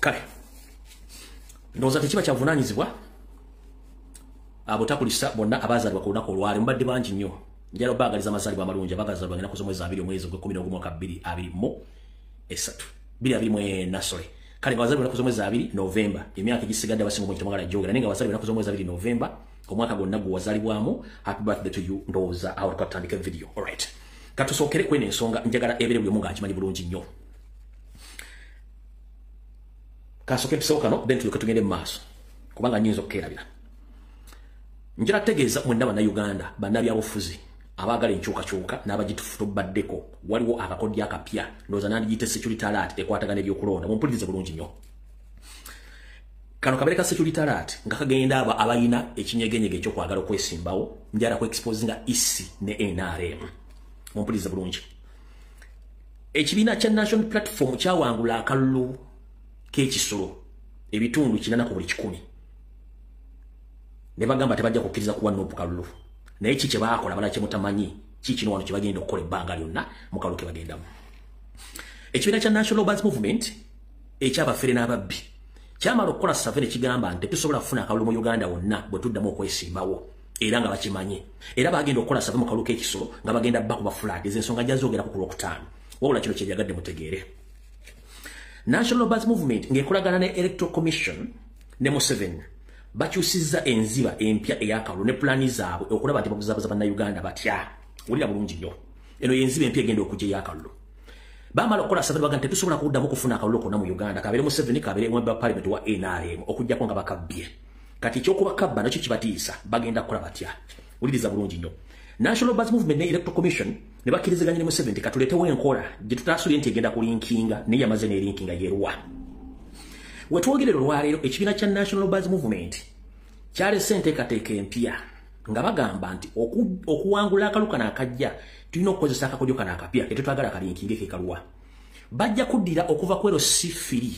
Kale ndowooza tekiba kyavunaanyizibwa abo takulisa bonna abazaalibwa ku lunaku olwaleero. Mubadde bangi nnyo, njagala obaagaliza amazaalibwa amalungi abagazaalibwa ennaku z'omwezi 2 omwezi ogw'ekkumi n'ogumu mwaka 2023 2024, sorry. Kale nga wazaalibwa ennaku z'omwezi 2 Novemba, emyaka egisigadde abasinga obungi temwagala gyogera, naye nga wazaalibwa ennaku z'omwezi 2 Novemba omwaka gwonna gwe wazaalibwamu, happy birthday to you. Ndowooza awo tukatandika video. Alright, katusookere kweno ensonga, njagala ebeere buli omu ng'akimanyi bulungi nnyo. Kasooke mpisewo kano, then tulyoke tugende mu maaso kubanga nnyinza okukeerabira. Njala tegeeza mwenna Bannayuganda, bannabyabufuzi abaagala enkyukakyuka n'abagitufutubaddeko, waliwo akakodyo akapya, ndowooza nandigiyite security alert ekwatagana ebyokulonda. Mumpulirize bulungi nnyo. Kano kabeere ka security alert nga kagenda abo abalina ekinyegenyege ekyokwagala okwesimbawo. Njala ku exposinga EC ne NRM. Mumpulirize bulungi. Ekibiina kya National Platform kyawangula akalulu k'ekisolo ebitundu 8 ku buli 100. Ne bagamba tebajja kukkiriza kuwa NUP kalulu. Naye ki kye baakola bala kye mutamanyi, ki kino wano kye bagenda okukola ebbanga lyonna mu kalulu ke bagendamu. Ekibiina kya National Bus Movement eky'abafere n'ababbi kyamala okukola survey ne kigamba nti tetusobola kufuna akalulu mu Uganda wonna bwe tuddamu okwesimbawo, era nga bakimanye. Era bagenda okukola survey mu kalulu k'ekisolo nga bagenda bakuba flag. Ezo ensonga njazogerako ku Lwokutaano. Wabula kino kye njagadde mutegeere. National Bus Movement ng'ekolagana ne Electoral Commission ne Museveni bakyusizza enziba empya ey'akalulu ne pulaani zaabwe okulaba nti babuzaabuza Bannayuganda batya. Wulira bulungi nnyo. Eno y'enziba empya egenda okujja ey'akalulu. Bamala okukola survey bagamba tetusobola kuddamu kufuna akalulu konna mu Uganda, kabeere Museveni, kabeere member parliament wa NRM, okuggyako nga bakabbye. Kati ekyokubakabba nakyo kibatiisa, bagenda kukola batya? Wuliriza bulungi nnyo. National Bus Movement ne Electoral Commission ne bakkiriziganya ne Museveni katuleetewo enkola gye tutaasuubye nti egenda kulinkinga, naye yamaze n'erinkinga yeruwa. We twogerera olwaleero, ekibiina kya National Bus Movement kyalese enteekateeka empya nga bagamba nti okuwangula akalulu kano akajja tulina okukozesa akakodyo kano akapya ke tetwagala kalinkinge ke kaluwa. Bajja kuddira okuva ku LC3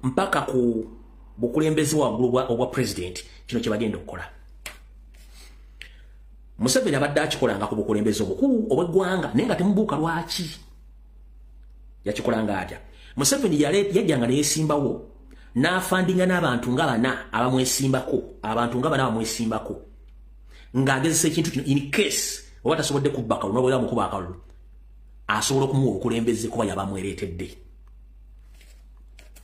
mpaka ku bukulembeze waggulu obwa president. Kino kye bagenda okukola. Museveni abadde akikolanga ku bukulembeze obukulu obw'eggwanga, naye nga temubuuka lwaki yakikolanga atya. Museveni yajjanga ne yeesimbawo n'afandinga n'abantu nga bana abamwesimbako, abantu nga bana abamwesimbako, ng'agezesa ekintu kino in case oba tasobodde kubba akalulu, n'oba mukuba akalulu asobola okumuwa obukulembeze kuba yabamwereetedde.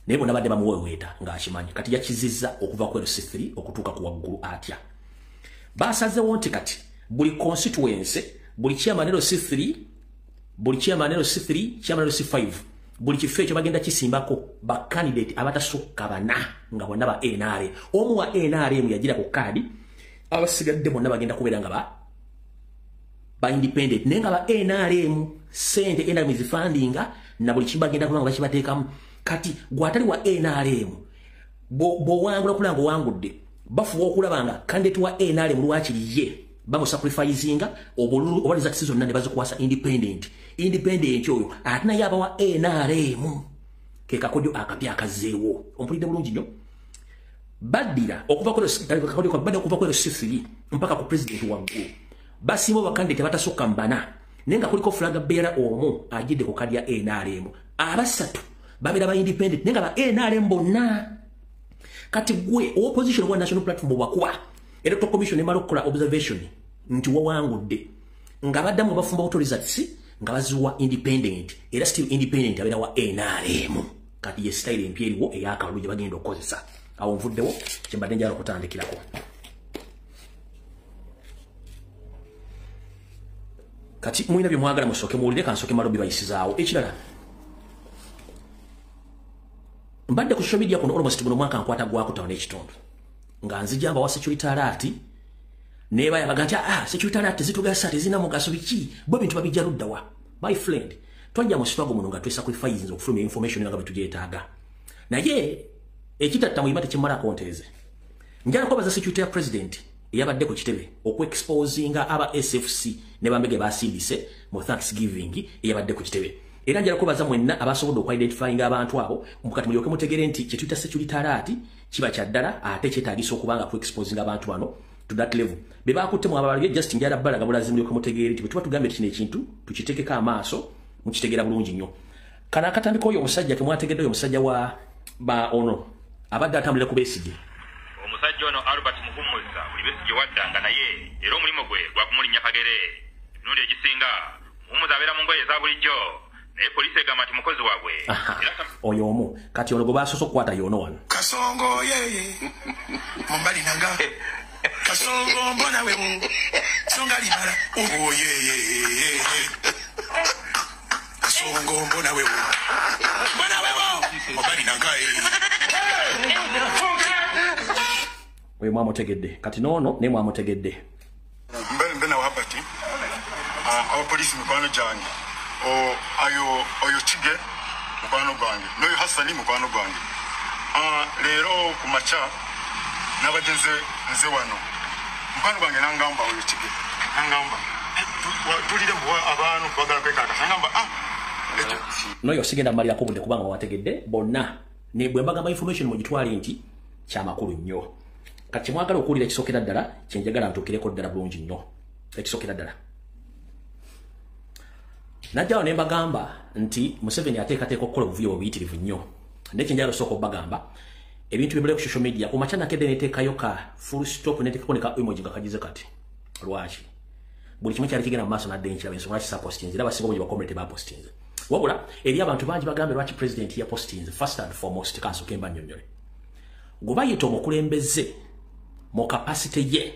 Naye bonna badde bamuweweeta ng'akimanyi. Kati yakizizza okuva ku LC3 okutuuka ku waggulu atya. Basazeewo nti kati buli constituency, buli chairman LC3, buli chairman LC3, chairman LC5, buli kifo ekyo bagenda kisimbako ba candidate abatasukka bana nga bonna ba NRM. Omu wa NRM yagira ku kaadi, abasigadde bonna bagenda kubeera nga ba independent, naye nga ba NRM sente NRM zifundinga na buli kimu bagenda kuba nga bakibateekamu. Kati gw'atali wa NRM bw'owangula okulaba nga owangudde, bafuba okulaba nga candidate wa NRM lwakiri ye bamusacrificinga obululu oba results zonna ne bazikwasa independent. Independent oyo ate naye aba wa NRM. Ke kakodyo akapya akazzeewo. Ompulidde bulungi nnyo. Baddira okuva ku LC3 mpaka ku president waggulu. Basimba bakandidate abatasukka mu bana, naye nga kuliko flag bearer omu agidde ku kadi ya NRM. Abasatu babeera ba independent naye nga ba NRM bonna. Kati gwe opposition wa National Platform bwakuba Electoral Commission emala okukola observation nti wawangudde, nga baddamu bafumba auto results nga baziwa independent, era still independent abeera wa NRM. Kati ye style empya eriwo ey'akalulu gye bagenda okukozesa. Awo nvuddewo kye mbadde njagala okutandikirako. Kati mulina bye mwagala musooke muwulire, kansooke malo bibayisizaawo. Ekirala, mbadde ku social media kuno almost guno mwaka nkwata gwakutawo n'ekitundu nga nzija mbawa security alert, neeba yabaga nti security alert tezitugasa, tezirina mugaso, biki bo bintu babijja ludda wa. My friend, twajja mu struggle muno nga twesacrifice okufulumya information nga bwe tugyetaaga, naye ekitatta muyima tekimalako nteeze. Njala kubaza security ya president eyabadde ku kitebe okuexposinga aba SFC ne bambege basindise mu Thanksgiving eyabadde ku kitebe. Era njala kubaza mwenna abasobodde okuidentifyinga abantu abo, mukati mulyoke mutegere nti kye tuyita security alert kiba kya ddala ate kyetaagisa okubanga ku exposinga abantu bano to that level. Be bakutte mu abalala, just njala balaga bulazi mulyoke mutegere nti bwe tuba tugambye kino ekintu tukitekeko amaaso, mukitegeera bulungi nnyo. Kano akatandika oyo omusajja ke mwategedde, oyo omusajja wa Ba ono abadde atambulira ku Besigye. Omusajja ono Albert Muhumuza buli Besigye waddanga naye era omulimu gwe gwakumulinnya kagere. Emirundi egisinga Muhumuza abeera mu ngoye eza bulijjo, naye poliisi egamba nti mukozi waabwe. Oyo omu kati ono gwe basoose okukwata y'ono wano. Kasongo yeye mumbali nanga Kasongo mbona wewe songa libala oh yeye Kasongo mbona wewe mbona wewe mumbali nanga. Oyo mwamutegedde kati noono ne mwamutegedde. Mbe na wabati abapolisi mukwano gyange ayo oyo Kige mukwano gwange n'oyo Hasani mukwano gwange. Leero ku makya nabageze nze wano mukwano gwange nangamba oyo Kige nangamba tulire abantu bagala kwekakasa nangamba n'oyo sigenda mmalirako budde kubanga wategedde bonna ne bwe mbagamba information mugitwale nti kyamakulu nnyo. Kati mwagala okuwulira ekisookera ddala kyenjagala ntuukireko ddala bulungi nnyo. Ekisookera ddala najjawo ne mbagamba nti Museveni ateekateeka okukola obuvuyo obuyitirivu nnyo. Naye kyenjagala osooka obbagamba ebintu bibule ku social media ku makya nakedde neteekayo ka full stop neteekako ne ka emoji nga kagize kati. Lwaki? Buli kimu kyali kigenda mu maaso nadde nkiraba ensonga lwaki sapostinze era abasinga obungi bakomere tebapostinze. Wabula eri abantu bangi bagambe lwaki president yapostinze. First and foremost kansooke mbannyonnyole. Gwe bayita omukulembeze mu capacity ye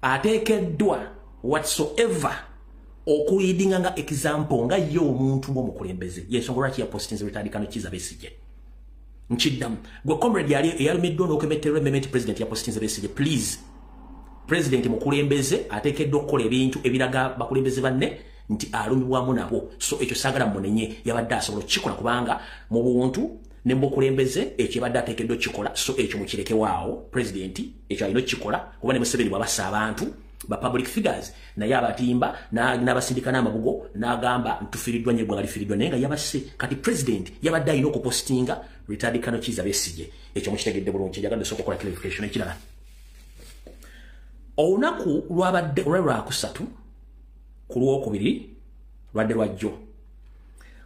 ateekeddwa whatsoever okuleadinga nga example nga ye omuntu ng'omukulembeze. Yensonga lwaki yapostinze Retired Colonel Kizza Besigye. Nkiddamu gwe comrade yali eyalumiddwa n'okemetterwa emmeme nti president yapostinze Besigye, please, president mukulembeze ateekeddwa okukola ebintu ebiraga bakulembeze banne nti alumibwamu nabo. So ekyo saagala munenye, yabadde asobola okukikola kubanga mu buntu ne mukulembeze ekyo yabadde ateekeddwa okukikola. So ekyo mukirekewaawo, president ekyo alina okukikola kuba ne Museveni bw'abassa abantu ba public figures naye abatimba n'abasindika n'amabugo n'agamba ntufiiriddwa nnyo eggwanga lifiiriddwa, naye nga yabasse. Kati president yabadde alina okupostinga Retired Colonel Kizza Besigye. Ekyo mukitegedde bulungi, njagadde osooka okukola clarification. Ekirala, olunaku lwabadde olwa lwakusatu ku lwokubiri lwadde lwajjo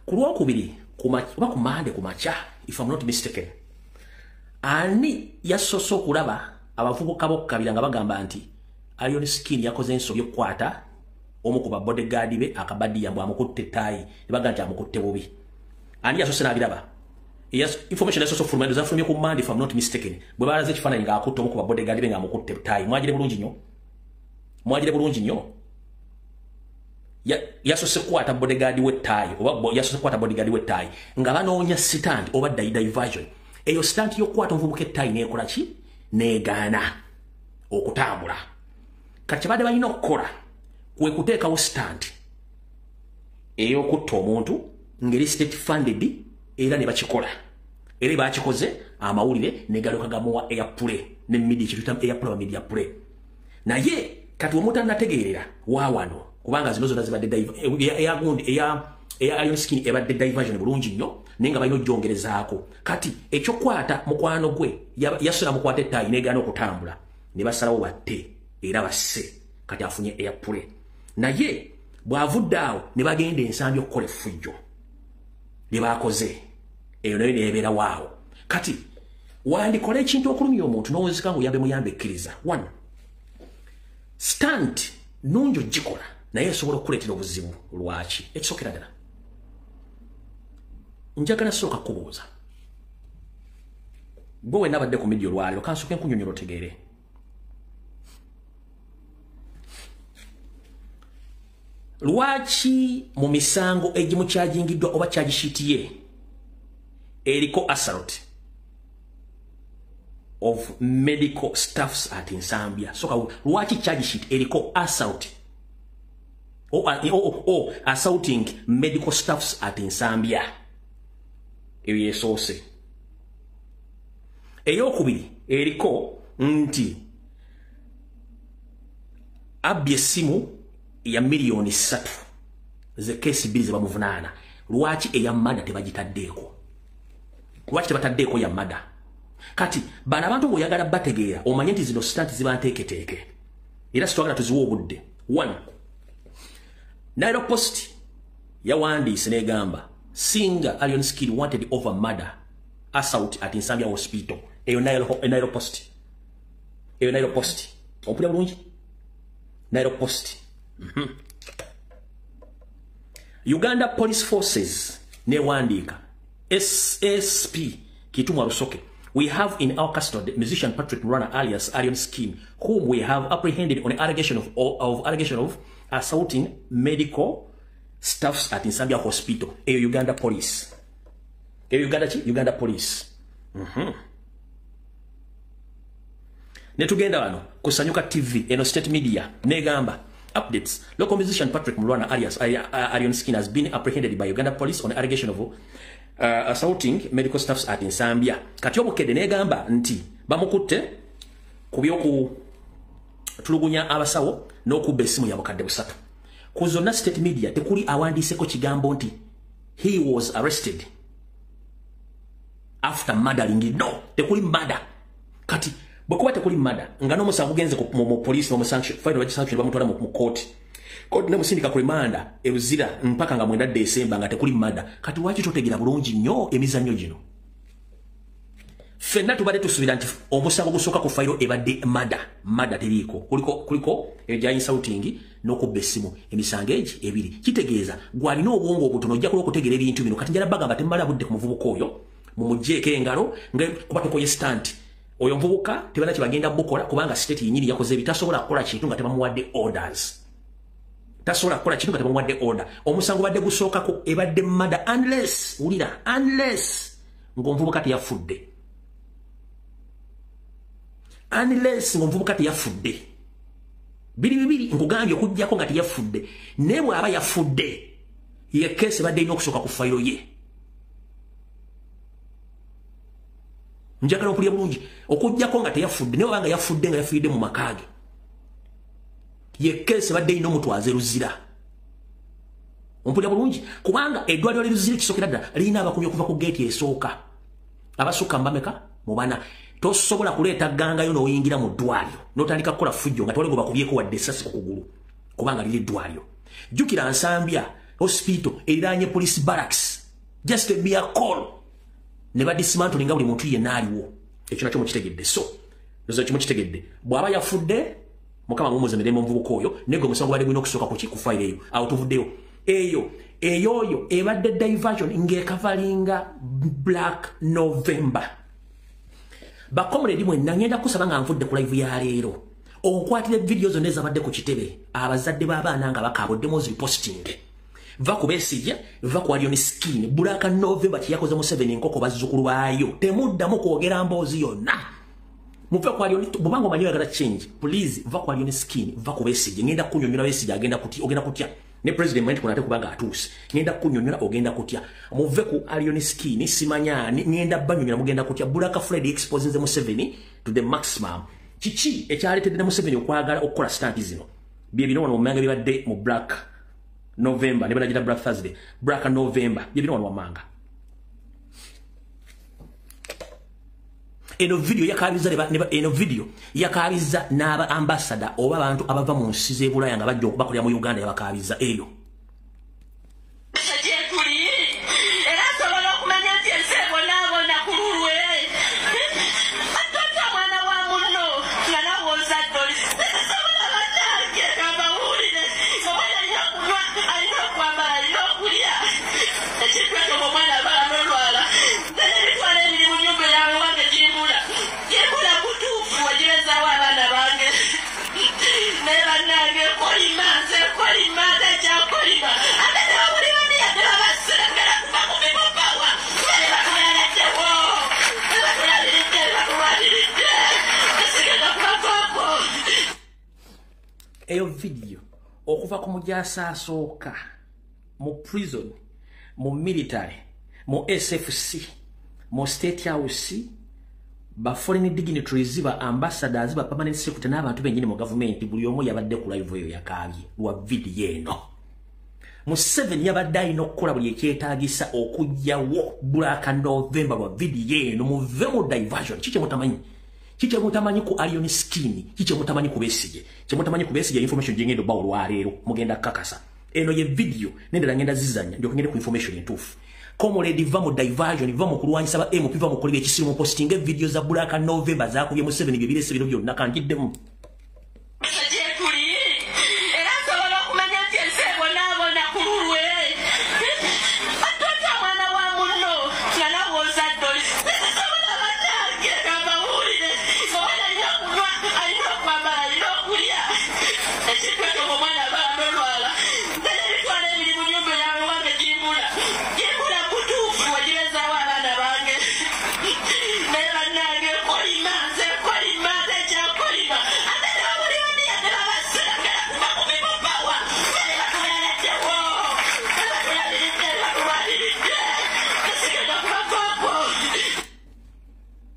ku lwokubiri oba ku Mande ku makya, if I'm not mistaken, ani yasoose okulaba abavubuka b'okkabira nga bagamba nti Alien Skin yakoze ensobi okukwata omu ku ba bodyguard be akabadiya mbw amukutte ettaayi ne bagamba nti amukutte bubi. Ani yasoose n'abiraba? Information yasoose okufuluma zafulumye ku Mande if I'm not mistaken, bwe balaze ekifaananyi ng'akutte omu ku ba bodyguard be ng'amukutte ettaayi. Mwagire bulungi nnyo, mwagire bulungi nnyo. Yasoose kukwata bodyguard w'ettaayi oba yasoose kukwata bodyguard w'ettaayi nga banoonya stunt oba diversion. Eyo stunt y'okukwata omuvubuka ettaayi n'ekola ki? N'egaana okutambula. Kati kyebadde balina okukola kwe kuteekawo stunt ey'okutta omuntu ng'eri state funded, era ne bakikola. Era bakikoze amawulire ne galyoka gamuwa airplay ne media, kye tuyita airplay oba media play. Naye kati omuntu annategeerera wa wano kubanga zino zonna zibadde eyagundi eya Alien Skin ebadde diversion bulungi nnyo, naye nga balina okugyongerezaako. Kati ekyokukwata mukwano gwe yasobola mukwata ettaayi n'egaana okutambula ne basalawo batte era basse. Kati afunye airplay. Naye bw'avudde awo ne bagenda ensambi okukola effujjo lye baakoze, eyo nayo neebeera waawo. Kati wandikola ekintu okulumya omuntu n'owunzika ng'oyambe muyambe ekkiriza. One, stunt nnungi ogikola naye esobola okukuleetera obuzibu. Lwaki? Ekisookera ddala njagala sooka kubuuza gwe wenna abadde ku media olwaleero, kansooke nkunnyonnyola otegeere. Lwaki mu misango egimu kyajingiddwa oba charge sheet ye eriko assault of medical staffs at Nsambya? So lwaki charge sheet eriko assault or assaulting medical staffs at Nsambya? Eyo yesoose. Eyokubiri eriko nti abbye essimu ya 3 miliyoni ze kesi 2 ze bamuvunaana. Lwaki eya murder tebagitaddeeko? Lwaki tebataddeeko ya murder? Kati bano abantu bw'oyagala bategeera omanye nti zino stunt ziba nteeketeeke era sitwagala tuziwe obudde. One, Nile Post yawandiise n'egamba singer Alien Skin wanted over murder assault at Nsambya Hospital. Eyo Nile Post. Eyo Nile Post. Ompulira bulungi? Nile Post. Uganda Police Forces newandiika SSP Kitumwa Rusoke. We have in our custody musician Patrick Mulwana alias Alien Skin, whom we have apprehended on allegation of assaulting medical staffs at Nsambya Hospital. Eyo Uganda Police. Eyo Uganda chi? Uganda Police. Netugenda wano Kusanyuka TV eno state media negamba updates. Local musician Patrick Mulwana alias Alien Skin has been apprehended by Uganda Police on allegation of assaulting medical staffs at Nsambya. Kati obukedde negamba nti bamukutte ku byoku tulugunya abasawo n'okubba essimu ya bukadde busatu. Ku zonna state media tekuli awandiiseko kigambo nti he was arrested after murdering. No, tekuli murder. Kati bwekuba tekuli murder nga n'omusango gugenze mu police n'omusanction final sanction bamutwala mu court. Court nemusindika ku remand e Luzira mpaka nga 9 Desemba nga tekuli murder. Kati lwaki totegera bulungi nnyo emizannyo gino? Ffenna tubadde tusuubira nti omusango gusooka ku fayiro ebadde murder. Murder teriiko. Kuliko egya insulting n'okubba essimu. Emisango egi ebiri. Kitegeeza gw'alina obwongo obutono ojja kuba okutegeera ebintu bino. Kati njala bagamba temumala budde ku muvubuka oyo, mumuggyeko engalo nga kuba tukoye stunt. Oyo muvubuka tebalina kye bagenda bukola kubanga state yennyini yakoze ebitasobola kukola kintu nga tebamuwadde orders. Tasobola kukola kintu nga tebamuwadde order. Omusango badde gusookako ebadde murder unless, wulira, unless ng'omuvubuka teyafudde. Unless ng'omuvubuka teyafudde. Biri bibiri nkugambye okuggyako nga teyafudde. Naye bw'aba yafudde, ye keesi ebadde erina okusooka ku fayiro ye. Njagala okulya bulungi okuggyako nga teyafudde, naye bw'aba nga yafudde nga yafiiridde mu maka ge, ye keesi ebadde erina omutwaze Luzira. Ompulira bulungi? Kubanga eddwaliro ly'e Luzira ekisookera ddala lirina abakuumi okuva ku geeti esooka. Abasukka mbameka mu bana. Tosobola kuleeta ggangayo n'oyingira mu ddwaliro n'otandika kukola fujjo nga tewali gwe bakubyeko wadde essasi ku kugulu kubanga liri eddwaliro. Jjukira Nsambya Hospital eriraanye police barracks. Just a mere call ne badismantlinga buli muntu yenna aliwo. Ekyo nakyo mukitegedde. So ndowooza ekyo mukitegedde. Bw'aba yafudde, Mukama mumuze mirembe omuvubuka oyo, naye gwe omusango gubadde gulina okusooka ku ki? Ku fayiro eyo. Awo tuvuddeyo. Eyo eyoyo ebadde diversion ng'ekavalinga Black November. Bakomredi mwenna ngenda kusaba nga nvudde ku live ya leero. Onkwatire video zonna ezabadde ku kitebe abazadde b'abaana nga bakaabodde mozi posting. Va ku Besigye, va ku Alien Skin. Black November kye yakoze Museveni enkoko bazzukulu baayo. Temuddamu kwogera mboozi yonna. Muve ku Alien, bw'obanga omanyi oyagala change, please va ku Alien Skin, va ku Besigye. Ngenda kunyonnyola Besigye agenda kutya, ogenda kutya. Ne president mwenti kuna ate kubanga atuuse. Ngenda kunyonnyola ogenda kutya. Muve ku Alien Skin, simanya ngenda banyonnyola mugenda kutya. Black Friday exposing Museveni to the maximum. Kiki ekyaleetedde Museveni okwagala okukola stunt zino? Bye bino wano mu bibadde mu Black November, ne banagira Black Thursday, Black November, bye bino wano wammanga. Eno video yakabiza eno video yakabiza n'aba ambassador oba abantu abava mu nsi z'e Bulaya nga bajja okubakolera mu Uganda yabakabiza eyo. Era asobola okumanya nti ensi ebonaabona ku lulwe. Atotta mwana wa munno nga nawe ozadde oli. Sobola bannange mbawulire. Omwana alina okunywa, alina okwambala, alina okulya. Ekintu ekyo omwana aba anolwala. Naye emitwalo ebiri mu nnyumba yawe wange gimbula. Gimbula butuufu ogirezaawo abaana bange. Naye bannange kolima, nze kolima, tekyakolima. Ate tebabuli bani yadde babasengera kuva ku bibopawa. Naye batulaladdewo. Batulabiridde, batulwaniridde. Tesigenda kubavaako. Eyo video okuva ku mujaasi asooka mu prison, mu military, mu SFC, mu State House, ba foreign dignitaries, ba ambassadors, ba permanent secretary n'abantu bennyini mu gavumenti, buli omu yabadde ku live eyo yakaabye lwa video eno. Museveni yabadde alina okukola buli ekyetaagisa okuggyawo Black November lwa video eno. Muve mu diversion. Kiki kyemutamanyi? Kiki kyemutamanyi ku Alien Skin? Kiki kyemutamanyi ku Besigye? Kyemutamanyi ku Besigye information gyengenda obbawo olwaleero mugenda kukakasa. Eno ye video nendala ngenda zizanya ndyoke ngende ku information entuufu. Comrade va mu diversion, va mu kulwanyisa ba MP, va mu kukola ekisiru, mu postinga video za Black November zakubye Museveni byebirese bino byonna kanjiddemu.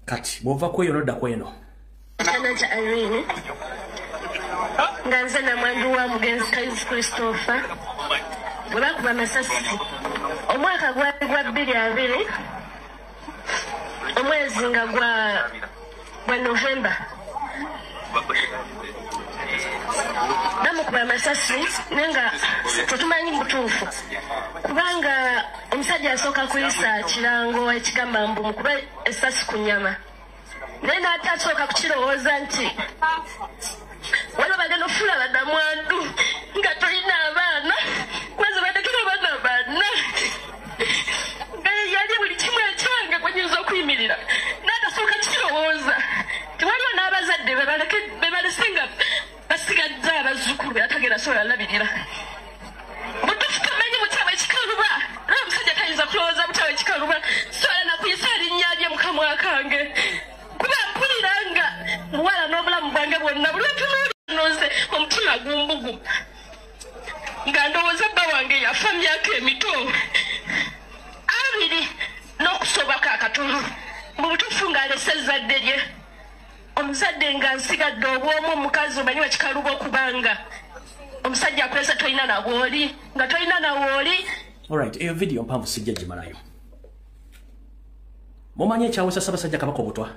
Kati bw'ova kweyo nodda kweno. Kanaja Irene nga nze namwandu wa mugenzi Kaizi Christopher bwe bakuba amasasi omwaka gwali gwa 2020 omwezi nga gwa Novemba bamukuba amasasi naye nga tetumanyi butuufu kubanga omusajja asooka kuyisa kirango ekigamba mbu mukube essasi ku nnyama naye n'atasooka kukirowooza nti waliwo bagenda okufuula bannamwandu nga tolina abaana kwezi bandekera abaana bana nga yali buli kimu ekyange gwe nyinza okuyimirira n'atasooka kukirowooza nti waliwo n'abazadde be balese nga basigadde abazzukulu be atagenda sobola labirira. Butuufu tomanyi butaba ekikaluba era omusajja tayinza kulowooza butaba ekikaluba sobola nakuyisa erinnya lye mu kamwa kange kuba mpulira nga muwala n'obulamu bwange bwonna buli lwetunuulira omutima gumbuguma nga ndowooza bba wange yafa myaka emito 20 n'okusobako akatono mu butuufu ng'alese ezzadde lye omuzadde nga nsigadde obwomu omukazi omanyi wekikaluba okubanga omusajja akulese tolina nawooli nga tolina nawooli. Alright, eyo video mpanvu sijja gimalayo. Mumanyi ekyawesa Ssaabasajja Kabaka obutwa?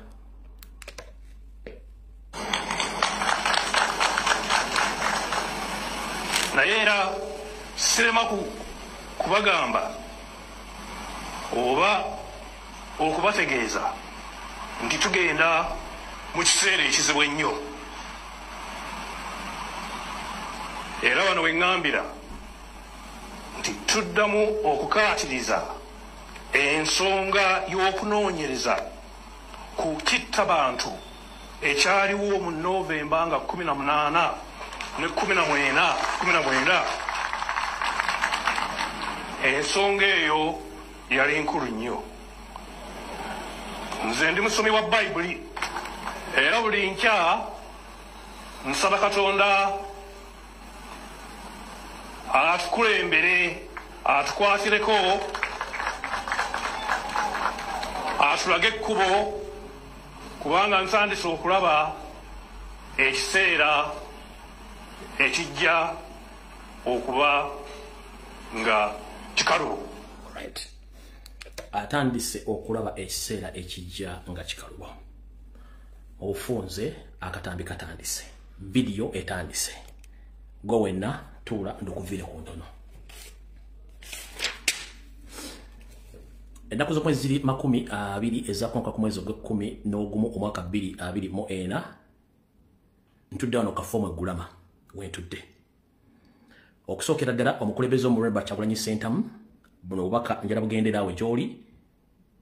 Naye era sirema kubagamba oba okubategeeza nti tugenda mu kiseera ekizibu ennyo. Era wano we ŋŋambira nti tuddamu okukaatiriza ensonga y'okunoonyereza ku kittabantu ekyaliwo mu Novemba nga 18 ne 19. Ensonga eyo yali nkulu nnyo. Nze ndi musomi wa Bayibuli era buli nkya nsaba Katonda atukulembere, atukwatireko, atulage ekkubo, kubanga ntandise okulaba ekiseera ekijja okuba nga kikalubo. Right. Atandise okulaba ekiseera ekijja nga kikalubo. Obufunze akatambi katandise, vidiyo etandise. Gwe wenna tuula ndikuviire ku ntono. Ennaku z'omwezi ziri 20 ez'akonka ku mwezi ogw'ekkumi n'ogumu omwaka 2024 ntudde wano kafoomu eggulama wentudde. Okusookera ddala omukulembeze omulwemba Kyagulanyi Ssentamu, buno obubaka njala bugendera awo gy'oli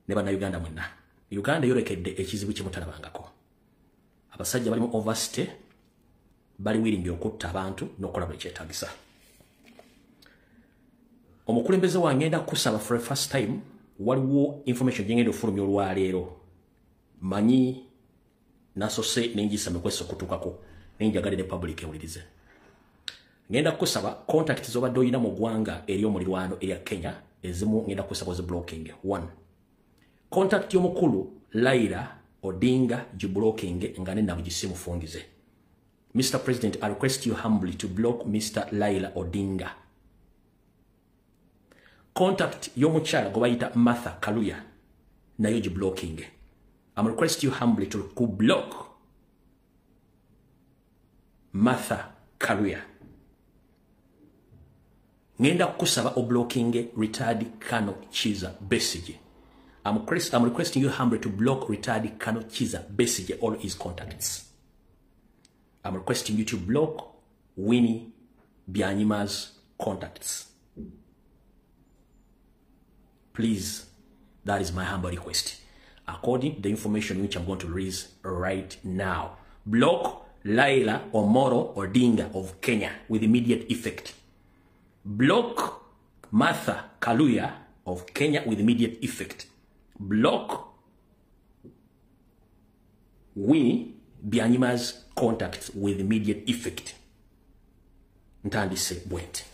ne bannayuganda mwenna. Uganda yolekedde ekizibu kye mutalabangako. Abasajja bali mu overstay, bali wiringi okutta abantu n'okukola buli kyetaagisa. Omukulembeze wange ngenda kusaba for the first time, waliwo information gye ngenda ofulumya olwaleero. Manyi nasose nenjisa mekwesa okutuukako nenjagalire public ewulirize. Ngenda kusaba contact z'obadde olina mu ggwanga ery'omulirwano erya Kenya ezimu ngenda kusaba oziblocking. 1. Contact y'omukulu Raila Odinga giblocking nga ne nabugisimufungize. Mr. President, I request you humbly to block Mr. Raila Odinga. Contact y'omukyala gwe bayita Martha Kaluya nayo giblocking. I'm request you humbly to block Martha Kaluya. Ngenda kukusaba oblocking retired Colonel Kizza Besigye. I'm requesting you humbly to block retired Colonel Kizza Besigye, all his contacts. I'm requesting you to block Winnie Byanyima's contacts. Please, that is my humble request. According to the information which I'm going to release right now. Block Laila Omoro Odinga of Kenya with immediate effect. Block Martha Kaluya of Kenya with immediate effect. Block Winnie Byanyima's contacts with immediate effect. Ntandise bwente.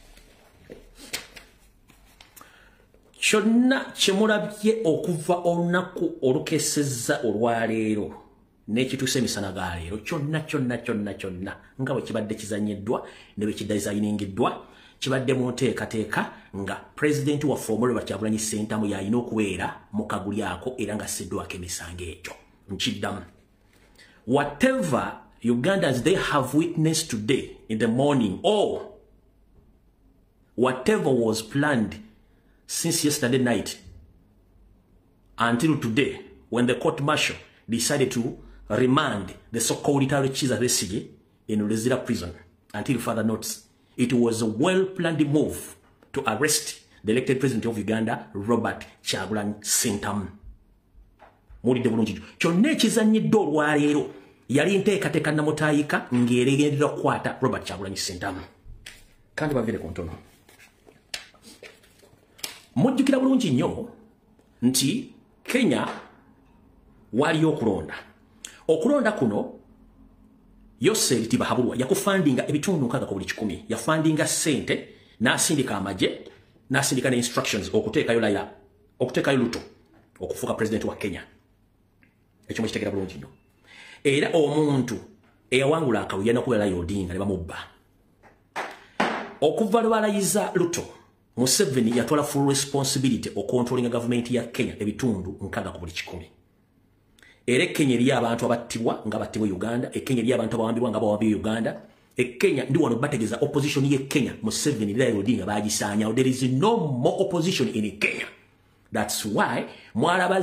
Kyonna kyemulabye okuva olunaku olukesezza olwaleero n'ekituusa emisana ga leero, kyonna kyonna kyonna kyonna nga bwe kibadde kizannyiddwa ne bwe kidizayiningiddwa, kibadde mu nteekateeka nga pulezidenti waffe Omuleba Kyagulanyi Ssentamu y'alina okubeera mu kaguli ako era nga assiddwako emisango egyo. Nkiddamu. Whatever Ugandans they have witnessed today in the morning, or whatever was planned since yesterday night until today, when the court martial decided to remand the so-called retired Kizza Besigye in Luzira prison until further notice, it was a well-planned move to arrest the elected president of Uganda, Robert Kyagulanyi Ssentamu. Mulidde bulungi. Kyonna ekizannyiddwa olwaleero yali nteekateeka namutaayika ng'eregendera okukwata Robert Kyagulanyi Ssentamu. Kandi baviire ku ntono. Mujjukira bulungi nnyo nti Kenya waliyo okulonda. Okulonda kuno Yoseri Tibahabulwa yakufandinga ebitundu 6 ku buli 100. Yafandinga ssente n'asindika amagye n'asindika ne instructions okuteekayo Raila, okuteekayo Ruto okufuuka president wa Kenya. Ekyo mukitegera bulungi nnyo. Era omuntu eyawangula akalulu yalina kubeera Raila Odinga ne bamubba. Okuva lwe balayiza Ruto, Museveni yatwala full responsibility okontrolinga gavumenti ya Kenya ebitundu 6 ku buli 100. Era e Kenya eriyo abantu abattibwa nga battibwa Uganda, e Kenya eriyo abantu abawambibwa nga bawambibwa Uganda. E Kenya ndi wano bategeeza opposition ye Kenya, Museveni Raila Odinga bagisaanyawo. There is no more opposition in Kenya. That's why mwalaba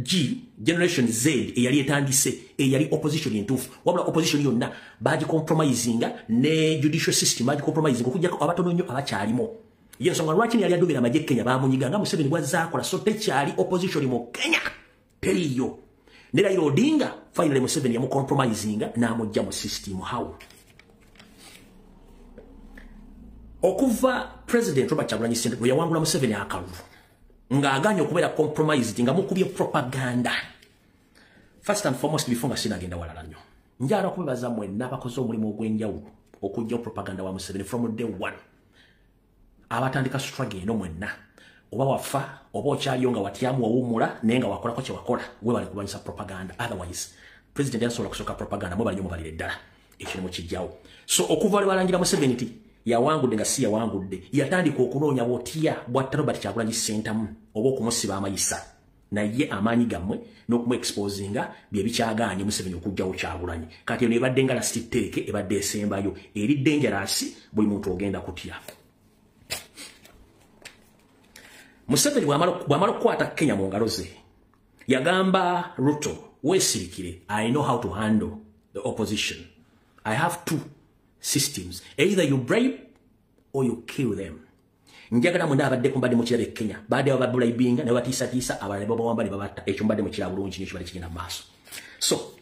G Generation Z eyali etandise eyali opposition entuufu, wabula opposition yonna bagicompromisinga ne judicial system bagicompromisinga okuggyako abatono nnyo abakyalimu. Yensonga lwaki yali adumira amagye Kenya bamunyiga nga Museveni bw'azaakola, so tekyali opposition mu Kenya teriyo. Ne Raila Odinga finally Museveni yamucompromisinga n'amugja mu system. How? Okuva President Robert Kyagulanyi Ssentamu yawangula Museveni akalulu ng'aganye okubeera compromised nga mukubye propaganda. First and foremost, before nga sinagenda walala nnyo, njala okubebaza mwenna abakoze omulimu ogw'enjawulo okuggyawo propaganda wa Museveni from day one. Abatandika struggle eno mwenna, oba wafa oba okyaliyo nga watyamu wawummula naye nga wakolako kye wakola, webale kulwanyisa propaganda. Otherwise president yasobola kusooka propaganda mwebale nnyo mubalire ddala ekyo ne mukijjawo. So okuva lwe balangira Museveni nti yawangudde nga si yawangudde, yatandika okunoonya bwotya bwatta Robert Kyagulanyi Ssentamu oba okumusiba amayisa, naye amaanyi gammwe n'okumuexposinga bye bikyagaanye Museveni okuggyawo Kyagulanyi. Kati eno ebadde nga last take, ebadde esembayo eri dangerous, buli muntu ogenda kutya. Museveni bw'amala okukwata Kenya mu ngalo ze, yagamba Ruto, weesirikire, I know how to handle the opposition. I have two systems. Either you bribe or you kill them. Njagala mwenda abadde kumbadde mu kirabo e Kenya. Baadde bababribinga ne batiisatiisa, abalala ne babawamba ne babatta. Ekyo mbadde mu kirabo bulungi nnyo kibadde kigenda mu maaso. So,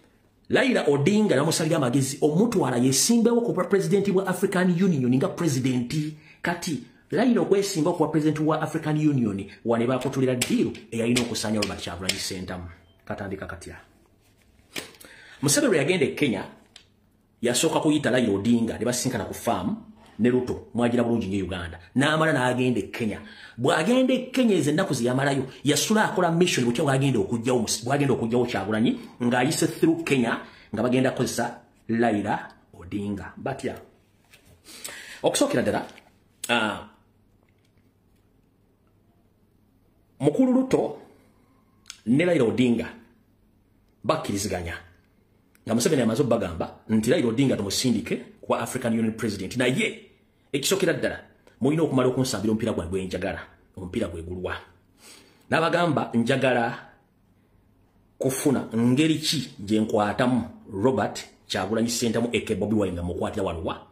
Raila Odinga n'amusalira amagezi omutwala yesimbewo ku bwa president bwa African Union nga president. Kati Raila okwesimba ku bwa president wa African Union wane bakutulira deal eyalina okusaanya Robert Kyagulanyi Ssentamu. Katandika katya. Museveni yagenda e Kenya, yasooka kuyita Raila Odinga ne basinkana ku farm ne Ruto, mwagira bulungi nnyo Uganda. N'amala n'agenda e Kenya. Bw'agenda e Kenya ezo ennaku ze yamalayo, yasula akola mission butya bw'agenda okuggyawo Kyagulanyi ng'ayise through Kenya nga bagenda kukozesa Raila Odinga. Batya. Okusookera ddala, Mukulu Ruto ne Raila Odinga bakkiriziganya nga Museveni amaze obbagamba nti Raila Odinga tumusindike kwa African Union President. Naye ekisookera ddala, Mulina okumala okunsambira omupiira gwange gwe njagala, omupiira gwe gulwa. N'abagamba njagala kufuna ngeri ki gye nkwatamu Robert Kyagulanyi Ssentamu aka Bobi Wine nga mukwatira wano wa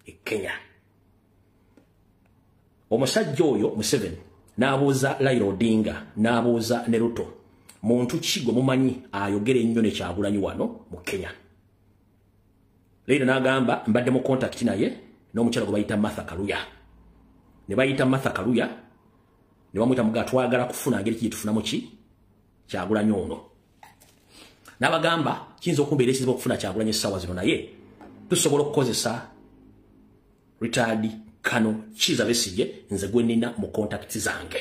e Kenya. Omusajja oyo Museveni n'abuuza Raila Odinga, n'abuuza ne Ruto, muntu ki gwe mumanyi ayogera ennyo ne Kyagulanyi wano mu Kenya? Raila n'agamba mbadde mu contact naye n'omukyala gwe bayita Martha Kaluya. Ne bayita Martha Kaluya ne bamuyita muga twagala kufuna ngeri ki tufunamu ki Kyagulanyi ono. N'abagamba kiyinza okumbeera ekizibu okufuna Kyagulanyi essaawa zino, naye tusobola okukozesa retired Colonel Kizza Besigye nze gwe nnina mu contact zange.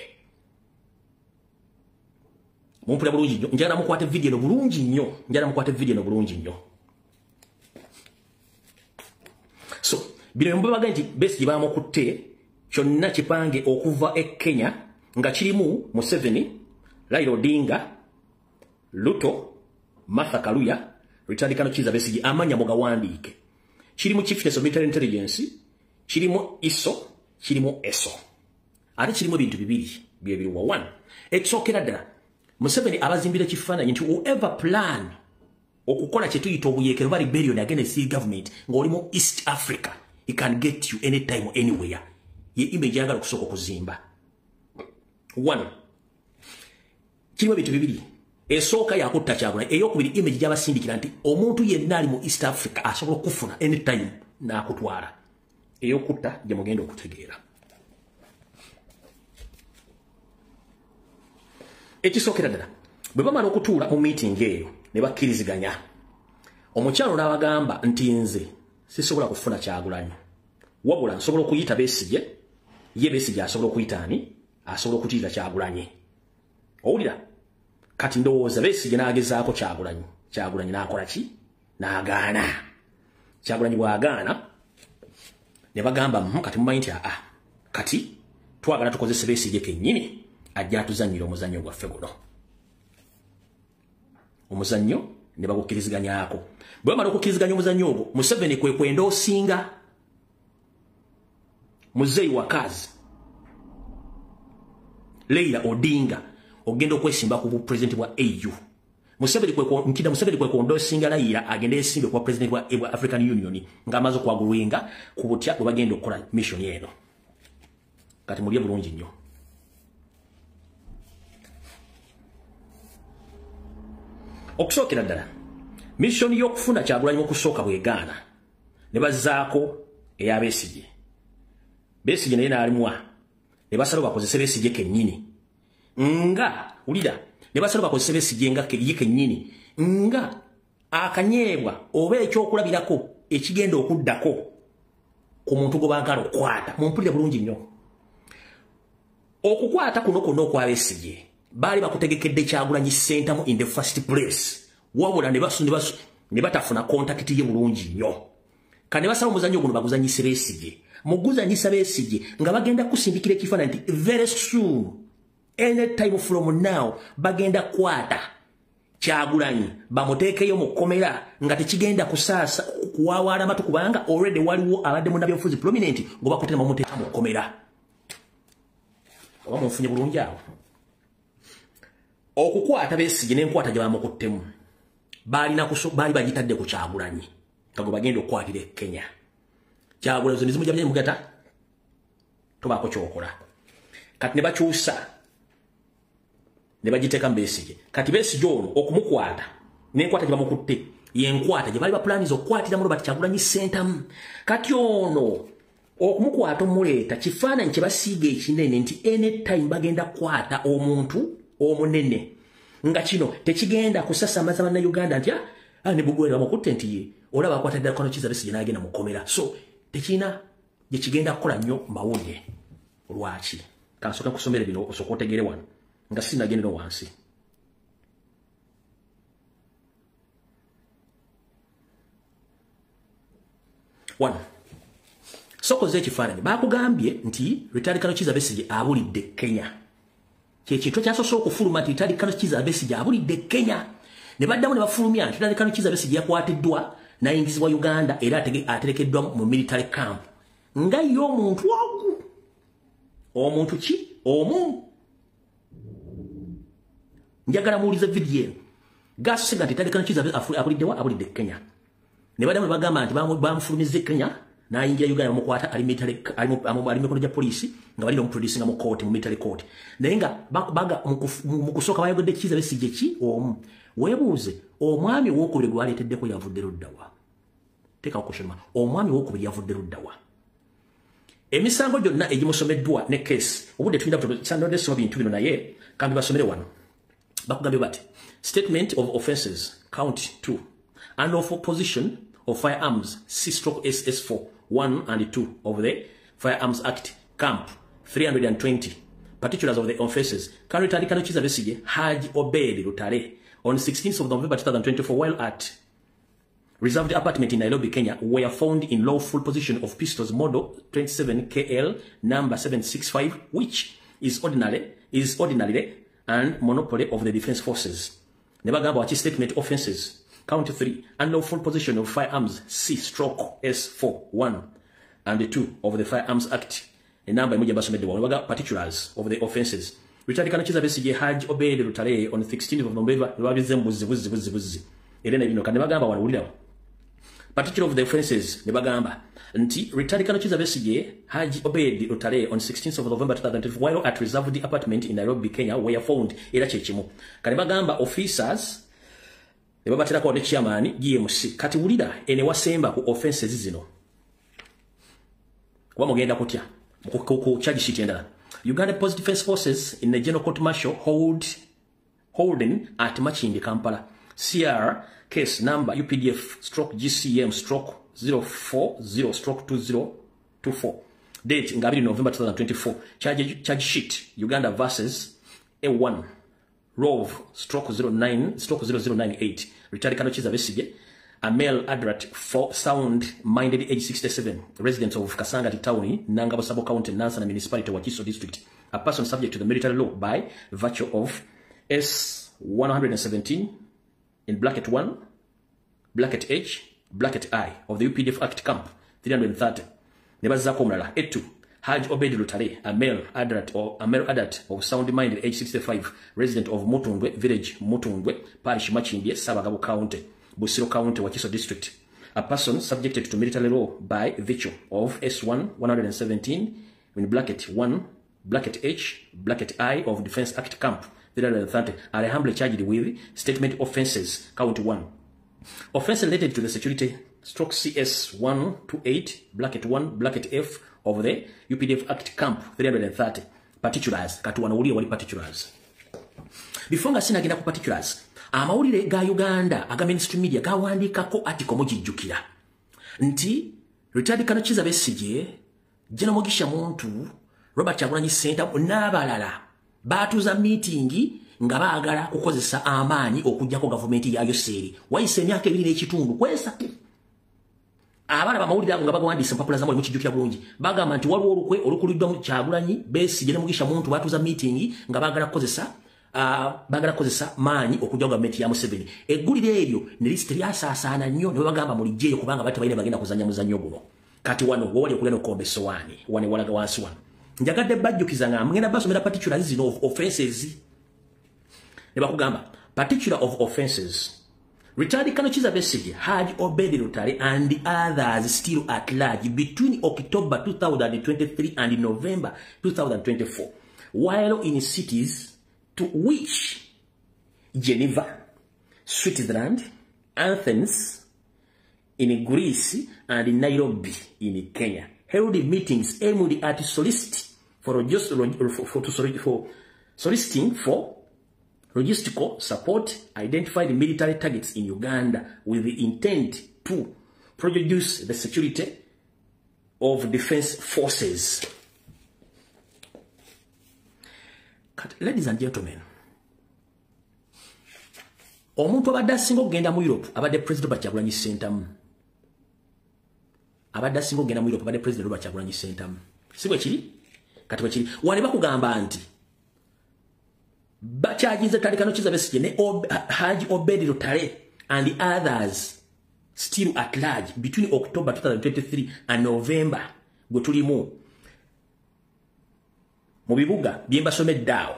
Mumpulira bulungi nnyo, njagala mukwate video eno bulungi nnyo, njagala mukwate video eno bulungi nnyo. So bino mbabaga nti Besigye bamukutte kyonna kipange okuva e Kenya nga kirimu Museveni, Raila Odinga, Ruto, Martha Kaluya, retired Colonel Kizza Besigye, amanya mugawandiike. Kirimu Chieftaincy of Military Intelligence, kirimu ISO, kirimu ESO. Ate kirimu ebintu bibiri bye biriwa. One, ekisookera ddala Museveni abazimbira ekifaananyi nti whoever plan okukola kye tuyita obuyeekero oba rebellion against the government ng'oli mu East Africa, he can get you anytime anywhere. Ye image yagala okusooka okuzimba. One, kirimu ebintu bibiri. Esooka yakutta Kyagulanyi, eyokubiri image gy'abasindikira nti omuntu yenna ali mu East Africa asobola okufuna anytime n'akutwala. Eyokutta gye mugenda okutegeera. Ekisookera ddala, bwe bamala okutuula mu meeting eyo ne bakkiriziganya, omukyalo n'abagamba nti nze sisobola kufuna Kyagulanyi, wabula nsobola okuyita Besigye, ye Besigye asobola okuyita ani? Asobola okuyita Kyagulanyi. Owulira? Kati ndowooza Besigye n'agezaako Kyagulanyi, Kyagulanyi n'akola ki? N'agaana. Kyagulanyi bw'agaana ne bagamba kati mumanyi nti aa kati twagala tukozese Besigye kennyini ajja atuzannyira omuzannyo gwaffe guno. Omuzannyo ne bagukkiriziganyako. Bwe bamala okukkiriziganya omuzannyo ogwo, Museveni kwe kwenda osinga Muzeeyi Wakazi, Raila Odinga ogenda okwesimba ku president bwa AU. Museveni kwe kwenda osinga Raila agende yesimbe ku president bwa African Union ng'amaze okwagulwenga ku butya bwe bagenda okukola mission eno. Kati mulye bulungi nnyo. Okusookera ddala, mission y'okufuna Kyagulanyi okusooka bwegaana ne bazzaako eya Besigye. Besigye naye n'alimwa, ne basala bakozese Besigye kennyini nga wulira, ne basala bakozese Besigye nga ye kennyini nga akanyeebwa oba ekyokulabirako ekigenda okuddako ku muntu gwe baagala okukwata. Mumpulire bulungi nnyo. Okukwata kuno kwonna okwa Besigye baali bakutegekedde Kyagulanyi Ssentamu in the first place, wabula ne batafuna contact ye bulungi nnyo. Kane basala omuzannyo guno baguzannyise Besigye. Muguzannyisa Besigye nga bagenda kusindikira ekifaananyi nti very soon, anytime from now, bagenda kwata Kyagulanyi bamuteekeyo mu kkomera nga tekigenda kusaasa kuwawaala matu, kubanga already waliwo abadde munnabyabufuzi prominent gwe bakutte ne bamuteeka mu kkomera. Oba munfunye bulungi awo? Okukwata Besigye n'enkwata gye bamukuttemu baali bagitadde ku Kyagulanyi nga gwe bagenda okukwatira e Kenya. Kyagulanyi zo ne mugata tobaako ky'okola. Kati ne bakyusa ne bagiteeka mu Besigye. Kati Besigye ono okumukwata n'enkwata gye bamukutte y'enkwata gye baali bapulaniza okukwatira mu Robert Kyagulanyi Ssentamu. Kati ono okumukwata omuleeta kifaananyi kye basiiga ekinene nti anytime bagenda kukwata omuntu omunene, nga kino tekigenda kusasamaza bannayuganda nti ne Bobi Wine bamukutte nti ye olaba akwata ddala Colonel Kizza Besigye n'agenda mu kkomera. So tekirina gye kigenda kukola nnyo mawulire. Lwaki? Kansooka nkusomere bino osooke otegeere wano nga sinnagendera wansi. One, sokoze ekifaananyi bakugambye nti retired Colonel Kizza Besigye abulidde Kenya. Kyekintu kyasoose okufuluma nti retired Colonel Kizza Besigye abulidde Kenya. Ne baddamu ne bafulumya nti retired Colonel Kizza Besigye yakwatiddwa n'ayingizibwa Uganda era aterekeddwa mu military camp. Nga ye omuntu ogu Omuntu ki? Omu. Njagala muwulize vidiyo eno. Gasega nti Colonel Kiza abuliddewa? Abulidde Kenya. Ne badamu ne bagamba nti bamufulumizza Kenya n'ayingira Uganda, bamukwata ali military, ali mikono gya poliisi nga balina omuproducinga mu court, mu military court. Naye nga baga mu kusooka bayogedde Kiza Besigye ki? Omu. Weebuuze, omwami owokubiri gwe baleeteddeko yavudde luddawa? Teekawo question mark. Omwami owokubiri yavudde luddawa? Emisango gyonna egimusomeddwa ne case, obudde tulina sandodde soma bintu bino, naye kambi basomere wano. Bakugambye bati, statement of offenses, count 2, unlawful possession of firearms, C/SS4 1 and 2 of the Firearms Act, Camp 320. Particulars of the offenses. Retired Colonel Kiza Besigye, Haji Obed Lutale, on 16th of November 2024, while at reserved apartment in Nairobi, Kenya, were found in lawful possession of pistols model 27 KL number 765, which is ordinarily and monopoly of the defense forces. Ne bagamba waki? Statement offenses, count 3, unlawful possession of firearms, C/S4 1 and 2 of the Firearms Act. Enamba emu gye basomedde wano. Baga particulars of the offenses. Retired Colonel Kiza Besigye, Haji Obed Lutale, on 16th of November, babize mbuzi buzi buzi buzi. Era ne bino kane bagamba wano, wulira. Particular of the offenses, ne bagamba nti retired Colonel Kiza Besigye, Haji Obed Lutale, on 16th of November 2024, while at reserved apartment in Nairobi, Kenya, were found, era kye kimu. Kane bagamba officers ne babaterako ne chairman GMC. Kati wulira ene wasemba ku offenses zino. Kuba mugenda kutya ku charge sheet endala. Uganda People's Defense Forces in the General Court Martial holding at Makindye, Kampala. CR case number UPDF/GCM/040/2024. Date nga 2 November 2024. Charge sheet Uganda versus A1 Rove/09/0098. Retired Colonel Kiza Besigye, a male adult for sound minded, age 67, resident of Kasangati Town, Nangabo Sub County, Nansana Municipality, Wakiso District, a person subject to the military law by virtue of S 117 in bracket 1, bracket H, bracket I of the UPDF Act, Camp 330. Ne bazzaako omulala, A2, Haj Obed Lutale, a male adult of sound mind, age 65, resident of Mutundwe Village, Mutundwe Parish, Makindye, Ssabagabo County, Busiro County, Wakiso District, a person subjected to military law by virtue of S1 117 in bracket 1, bracket H, bracket I of Defense Act, Camp 330, are humbly charged with statement offenses, count 1. Offense related to the security stroke CS 128 bracket 1 bracket F of the UPDF Act, Camp 330. Particulars. Kati wano wali particulars. Before nga sinagenda ku particulars, amawulire ga Uganda aga mainstream media gawandiikako article, mugijjukira, nti retired Colonel Kiza Besigye, General Mugisha Muntu, Robert Kyagulanyi Ssentamu n'abalala baatuuza meeting nga baagala kukozesa amaanyi okuggyako gavumenti ya Yoweri. Wayise emyaka 2.5 kwesatu. Abalaba amawulire ago nga bagawandiise empapula zammwe, mukijjukira bulungi, bagamba nti waliwo olukwe olukuliddwa mu Kyagulanyi, Besigye ne Mugisha Muntu, baatuuza meeting nga baagala kukozesa maanyi okugyawo gavumenti ya Museveni. Eggulire eryo ne teryasaasaana nnyo, ne babagamba muliggyeeyo kubanga bati balina bagenda kuzannya muzannyo guno. Kati wano wewali okulya n'okukomba essowaani, wano ewalaga wansi wano. Njagadde bajjukiza nga mugenda basomera particulars zino of offenses. Ne bakugamba particular of offenses. Retired Colonel Kiza Besigye, Haji Obed Lutale and the others still at large, between October 2023 and November 2024, while in cities to which Geneva, Switzerland, Athens in Greece and Nairobi in Kenya, held meetings aimed at solicit for, just, for, to, for soliciting for logistical support, identified military targets in Uganda with the intent to produce the security of defense forces. Ladies and gentlemen, omuntu abadde asinga okugenda mu Europe abadde President Robert Kyagulanyi Ssentamu. Abadde asinga okugenda mu Europe abadde President Robert Kyagulanyi Ssentamu. Si bwe kiri? Kati bwe kiri. Wano bakugamba nti bakyajinze Colonel Kiza Besigye ne Haji Obed Lutale and the others still at large between October 2023 and November gwe tulimu. Mu bibuga bye mbasomedde awo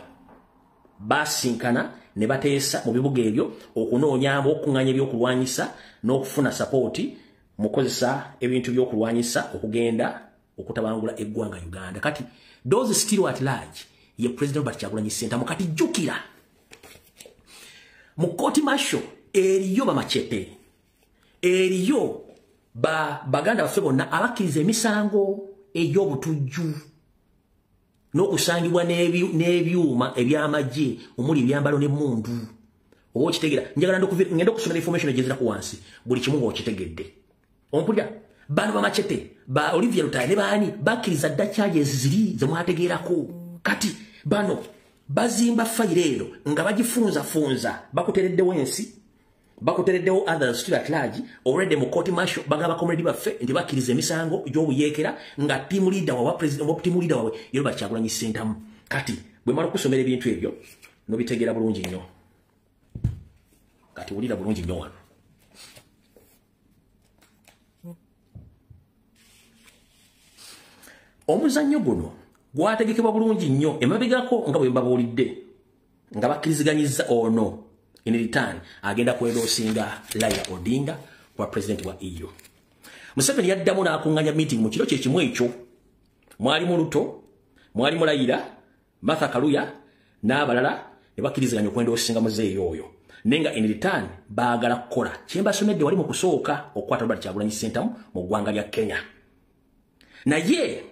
basinkana ne bateesa mu bibuga ebyo okunoonyaamu okuŋŋaanya ebyokulwanyisa n'okufuna sapooti mu kukozesa ebintu by'okulwanyisa okugenda okutabangula eggwanga Uganda. Kati those still at large ye President Robert Kyagulanyi Ssentamu. Kati jjukira mu kooti martial eriyo bamacepe, eriyo baganda baffe bonna abakkiriza emisango egy'obutujju n'okusangibwa n'ebyuma eby'amagye omuli ebyambalo n'emmundu. Oba okitegeera, njagala ngenda okusomera information egyezirako wansi buli kimu ng'okitegedde. Ompulira bano bamacete ba Olivia Lutaaya ne baani bakkiriza dda charges ziri ze mwategeerako. Kati bano bazimba fayiro eno nga bagifunzafunza, bakutereddewo ensi, bakutereddewo others still at large already mu court martial. Bagamba comrade baffe nti bakkiriza emisango gy'obuyeekera nga team leader waabwe, president team leader waabwe ye Robert Kyagulanyi Ssentamu. Kati bwe mala okusomera ebintu ebyo n'obitegeera bulungi nnyo. Kati wulira bulungi nnyo wano. Omuzannyo guno gwategekebwa bulungi nnyo emabegako nga bwe mbabuulidde nga bakkiriziganyizza ono in return agenda kwendoosinga Raila Odinga kwa president wa EU. Museveni yaddamu n'akuŋŋaanya meeting mu kiro kye kimu ekyo. Mwalimu Ruto, mwalimu Raila, Martha Kaluya n'abalala ne bakkiriziganya okwendoosinga muzeeyi oyo. Naye nga in return baagala kukola kye mbasomedde wali mu kusooka okukwata Robert Kyagulanyi Ssentamu mu ggwanga lya Kenya. Naye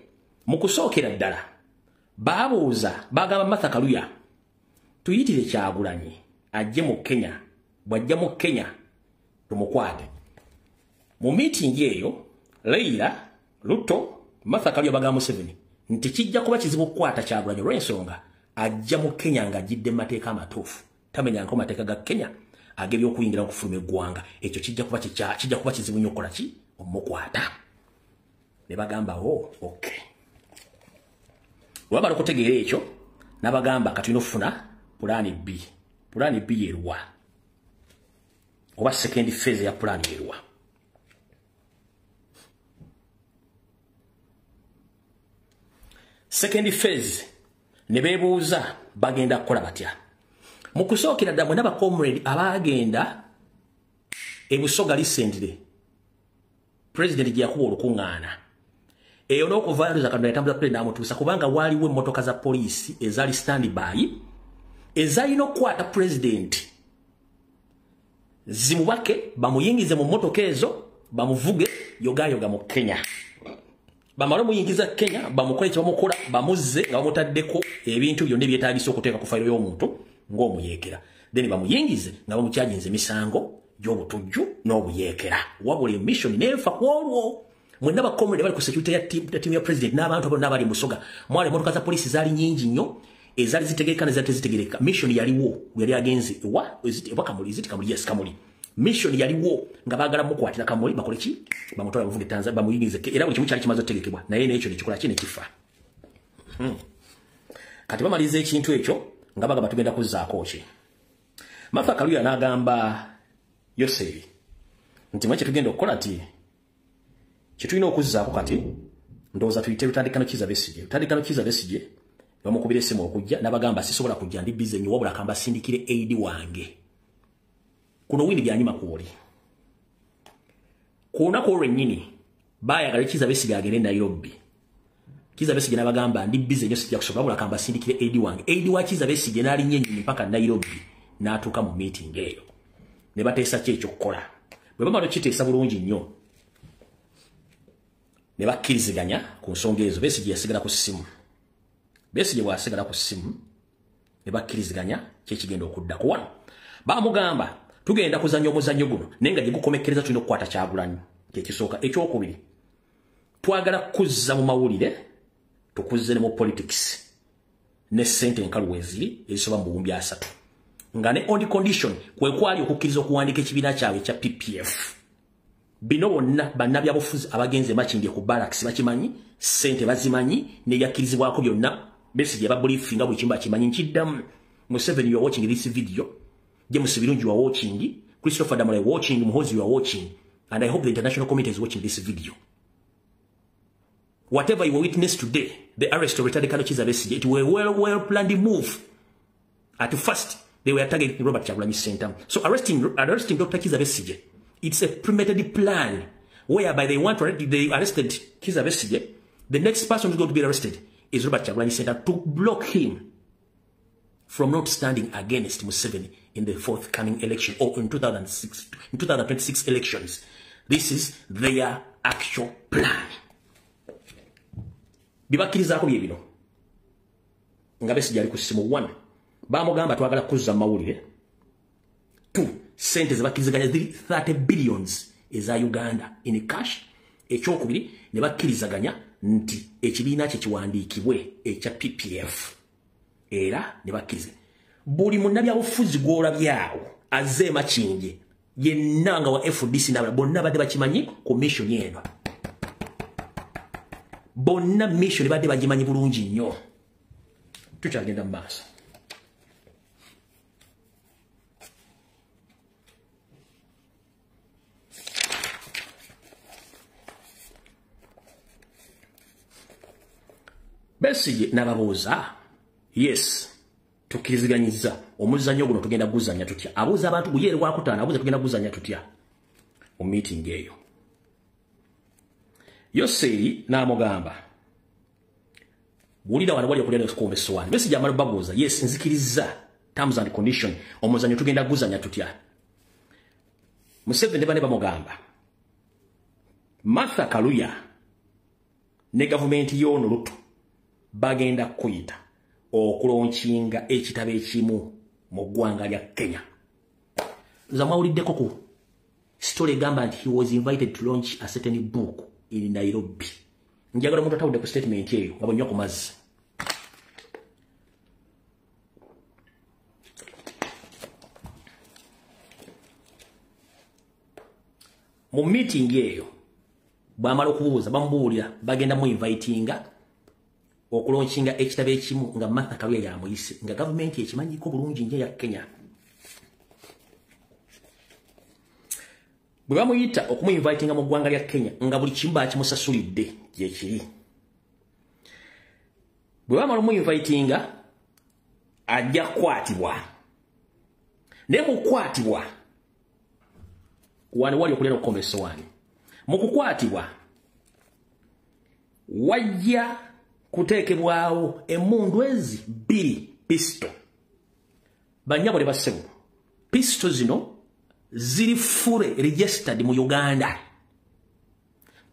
mu kusookera ddala baabuuza, bagamba Martha Kaluya tuyitire Kyagulanyi ajje mu Kenya, bw'ajja mu Kenya tumukwate. Mu meeting eyo Raila, Ruto, Martha Kaluya bagamba Museveni nti kijja kuba kizibu okukwata Kyagulanyi olw'ensonga ajja mu Kenya ng'ajjidde mu mateeka amatuufu, tamenyangako mateeka ga Kenya ag'ebyokuyingira n'okufuluma eggwanga. Ekyo kijja kuba kizibu nnyo okukola ki omukwata. Ne bagamba oh, okay. Bwe okutegeera ekyo n'abagamba kati tulina okufuna pulaani B. Pulaani B yeruwa? Oba second phase ya pulaani yeruwa? Second phase ne beebuuza bagenda kukola batya. Mu kusookera ddala mwenna ba comrade abaagenda e Busoga recently, president gye yakuba olukuŋŋaana eyo n'okuvaayo Katonda yatambuza president n'amutuusa, kubanga waaliwo emmotoka za poliisi ezaali standby ezalina okukwata president zimubake bamuyingize mu mmotoka ezo bamuvuge yogayoga mu Kenya. Bamale omuyingiza Kenya, bamukole kye bamukola, bamuzze nga bamutaddeko ebintu byonna ebyetaagisa okuteeka ku fayiro y'omuntu ng'omuyeekera, then bamuyingize nga bamukyajinza emisango gy'obutujju n'obuyeekera. Wabula emission neefa ku olwo. Mwenna ba comrade bali ku security ya team ya president n'abantu bonna abali mu Busoga, mwali emmotoka za poliisi zaali nnyingi nnyo ezaali zitegereka ne zaali tezitegereka. Mission yaliwo, yali agenze ewa oba Kamuli, is it Kamuli? Yes, Kamuli. Mission yaliwo nga baagala mukwatira Kamuli bakole ki, bamutwala bamuvuge Tanzania bamuyingize, era buli kimu kyali kimaze otegekebwa, naye n'ekyo nekikola ki nekifa. Kati bamaliriza ekintu ekyo nga bagamba tugenda kuzzaako ki. Martha Kaluya n'agamba Yoseri nti mwe kyetugenda okukola nti kyetulina okuzzaako kati ndowooza tuyite Lutandikano Kiza Besigye. Lutandikano Kiza Besigye bamukubira essimu okujja n'abagamba sisobola kujja, ndi busy nnyo, wabula kambasindikire aide wange. Kuno wini byanyima kwoli ku lunaku olwo lwennyini baayagala Kiza Besigye agende Nairobi. Kiza Besigye n'abagamba ndi busy nnyo sijja kusobola, wabula kambasindikire aide wange. Aide wa Kiza Besigye n'alinnya ennyonyi mpaka Nairobi n'atuuka mu meeting eyo ne bateesa ki ekyokukola. Bwe bamala okukiteesa bulungi nnyo ne bakkiriziganya ku nsonga ezo. Besigye yasigala ku ssimu. Besigye bw'asigala ku ssimu ne bakkiriziganya kyekigenda okuddako. Wano bamugamba tugenda kuzannya omuzannyo guno, naye nga gye gukomekkereza tulina okukwata Kyagulanyi, kyekisooka. Ekyokubiri, twagala kuzza mu mawulire, tukuzze ne mu politics ne ssente enkalu weeziri ezisoba mu 30,000, nga ne on condition kwe kwali okukkiriza okuwandiika ekibiina kyabwe ekya PPF. Bino bonna bannabyabufuzi abagenze Makindye ku barracks bakimanyi, ssente bazimanyi, nebyakkirizibwako byonna Besigye babriefinga buli kimu bakimanyi. Nkiddamu, Museveni, you are watching this video, James Birungi, you are watching, Christopher Damala, you are watching, Muhoozi, you are watching, and I hope the international community is watching this video. Whatever you witness today, the arrest of retired Colonel Kizza Besigye, it was a well-planned move. At first, they were targeting Robert Kyagulanyi Ssentamu. So arresting Dr. Kizza Besigye, it's a premeditated plan whereby they want to, they arrested Kizza Besigye. The next person who's going to be arrested is Robert Kyagulanyi Ssentamu to block him from not standing against Museveni in the forthcoming election or in 2026 elections. This is their actual plan. Bibakkirizaako bye bino. Nga Besigye ali ku ssimu 1. Bamugamba twagala kuzza mawulire. 2. Sente ze bakkiriziganya ziri 30 billions eza Uganda in cash. Ekyokubiri ne bakkirizaganya nti ekibiina kye kiwandiikibwe ekya PPF. Era ne bakkiriza. Buli munnabyabufuzi gw'olabyawo azze Makindye yenna nga wa FDC n'abalala bonna badde bakimanyi ku mission eno. Bonna mission badde bagimanyi bulungi nnyo. Tukyagenda mu maaso. Besigye n'ababuuza, yes, tukkiriziganyizza omuzannyo guno tugenda guzannya tutya? Abuuza abantu guyeere gwakutaano, abuuza tugenda guzannya tutya mu meeting eyo. Yoseri n'amugamba, wulira wano wali okulya n'okukomba essowaani. Besigye amala babuuza, yes, nzikirizza terms and condition, omuzannyo tugenda guzannya tutya? Museveni ne banne bamugamba, Martha Kaluya ne gavumenti y'ono Ruto bagenda kuyita okulonkinga ekitabo ekimu mu ggwanga lya Kenya. Nze mwawuliddeko ku story egamba nti he was invited to launch a certain book in Nairobi. Njagala omuntu atawudde ku statement eyo nga bw'onywa ku mazzi. Mu meeting eyo bw'amala okubuuza bamubuulira bagenda mu invitinga okulonkinga ekitabo ekimu nga Martha Kaluya yamuyise nga gavumenti ekimanyiko bulungi nnyo ya Kenya. Bwe bamuyita okumuinvitinga mu ggwanga lya Kenya nga buli kimu bakimusasulidde gye kiri. Bwe bamala omuinvitinga ajja kukwatibwa. Naye mu kukwatibwa wano wali okulya n'okukomba essowaani. Mu kukwatibwa wajja kuteekebwawo emmundu ezi bbiri pisto. Bannyabo ne bassebo, pisto zino ziri fully registered mu Uganda.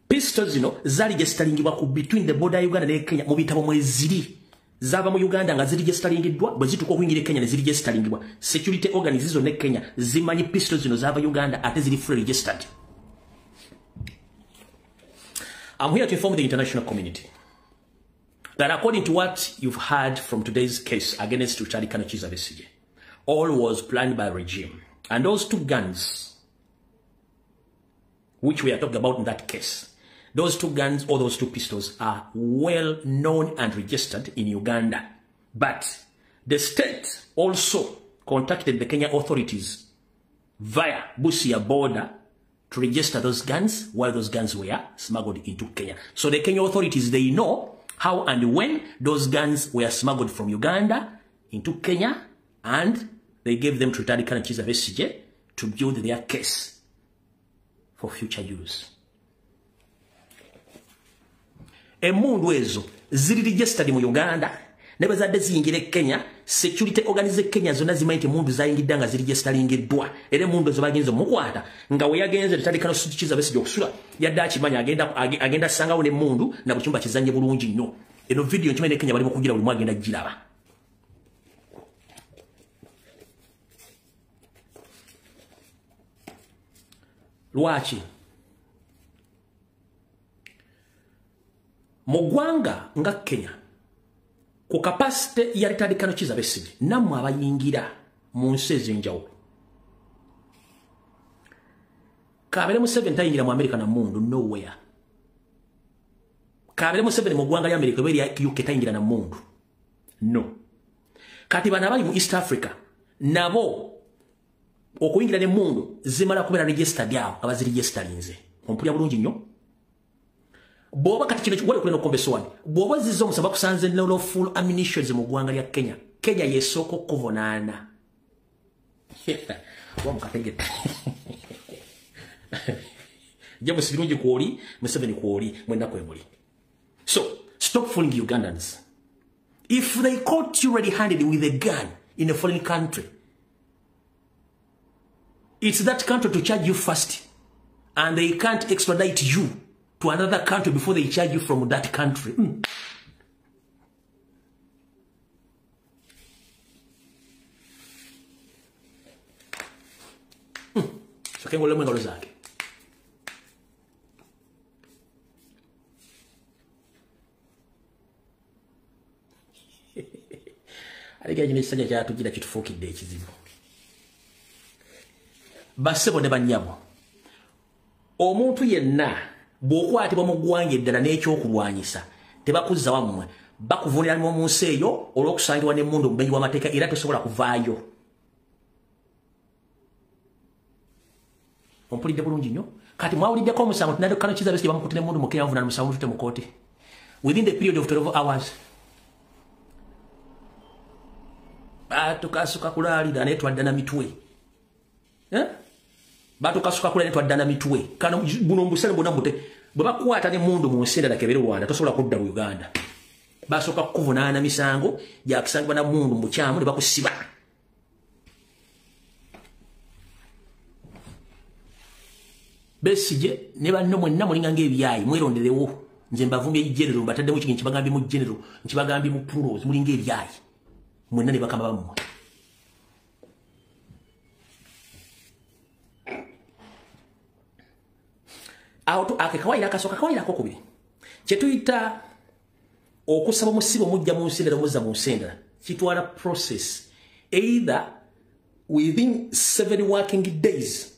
Pisto zino zaregisteringibwa ku between the border ya Uganda ne Kenya mu bitabo mweziri. Zava mu Uganda nga ziregisteringiddwa bwe zituuka okuyingira e Kenya ne ziregisteringiddwa. Security organs zonna e Kenya zimanyi pisto zino zava Uganda ate ziri fully registered. I'm here to inform the international community that according to what you've heard from today's case against Retired Colonel Kizza Besigye, all was planned by regime. And those two guns, which we are talking about in that case, those two guns or those two pistols are well known and registered in Uganda. But the state also contacted the Kenya authorities via Busia border to register those guns while those guns were smuggled into Kenya. So the Kenya authorities, they know how and when those guns were smuggled from Uganda into Kenya, and they gave them to retired Colonel Kizza Besigye to build their case for future use. Emmundu ezo ziri registered mu Uganda ne bazadde ziyingira e Kenya. Security organize Kenya zonna zimanyi nti emmundu zayingidde nga ziregisteringiddwa. Era emmundu ezo bagenze omukwata nga we yagenze retired Colonel Kizza Besigye okusula yadde akimanya agenda asangawo n'emmundu na buli kimu bakizannye bulungi nnyo. Eno video nkimanyi ne Kenya bali mu kugira buli omu agenda giraba. Lwaki? Mu ggwanga nga Kenya ku capacity ya retired Colonel Kizza Besigye nammwe abayingira mu nsi ez'enjawulo. Kabere Museveni tayingira mu America na mmundu, nowhere. Kabere Museveni mu ggwanga lya America oba erya UK tayingira na mmundu, no. Kati bano abali mu East Africa nabo okuyingira n'emmundu zimala kubeera registered awo nga baziregisterinze. Ompulira bulungi nnyo. Bw'oba kati kino wali kulina okukomba essowaani, bw'oba ozizza omusango bakusanze ne lawful ammunitions mu ggwanga lya Kenya, Kenya yesooka okuvunaana. Oba mukategedde. James Birungi kwoli, Museveni kwoli, mwenna kwe muli. So, stop fooling Ugandans. If they caught you red-handed with a gun in a foreign country, it's that country to charge you first, and they can't extradite you to another country before they charge you from that country. So kengo lemu engalo zange. Aligera kino ekisajja kyatugira kitufuukidde ekizibu. Bassebo ne bannyabo, omuntu yenna bw'okwatibwa mu ggwanga eddala n'ekyokulwanyisa tebakuzza wammwe, bakuvunira mu nsi eyo olw'okusangibwa n'emmundu omumenyi w'amateeka, era tosobola kuvaayo. Ompulidde bulungi nnyo? Kati mwawuliddeko omusango Kano Kizza Besigye bamukutte n'emmundu mu Kenya, bamuvunaana musango mututte mu kkooti within the period of 12 hours. Batukasuka kulaalira naye twadda na mitwe. Batukasuka kulaalira twadda na mitwe. Kano buno mbusale bwonna mute bwe bakwata n'emmundu mu nsi endala kebere Rwanda, tosobola kudda mu Uganda. Basooka kukuvunaana misango gya kusangibwa na mmundu mu bukyamu ne bakusiba. Besigye ne banno mwenna mulinga ng'ebyayi, mweronderewo. Nze mbavumbye general, mbataddemu kiki, nkibagambye mu general, nkibagambye mu plurals, mulinga ebyayi mwenna ne bakama bammwe. Awo ake kawaida akasooka, kawaida akokubiri kye tuyita okusaba omusibe omujja mu nsi endala omuzza mu nsi endala kitwala process either within 7 working days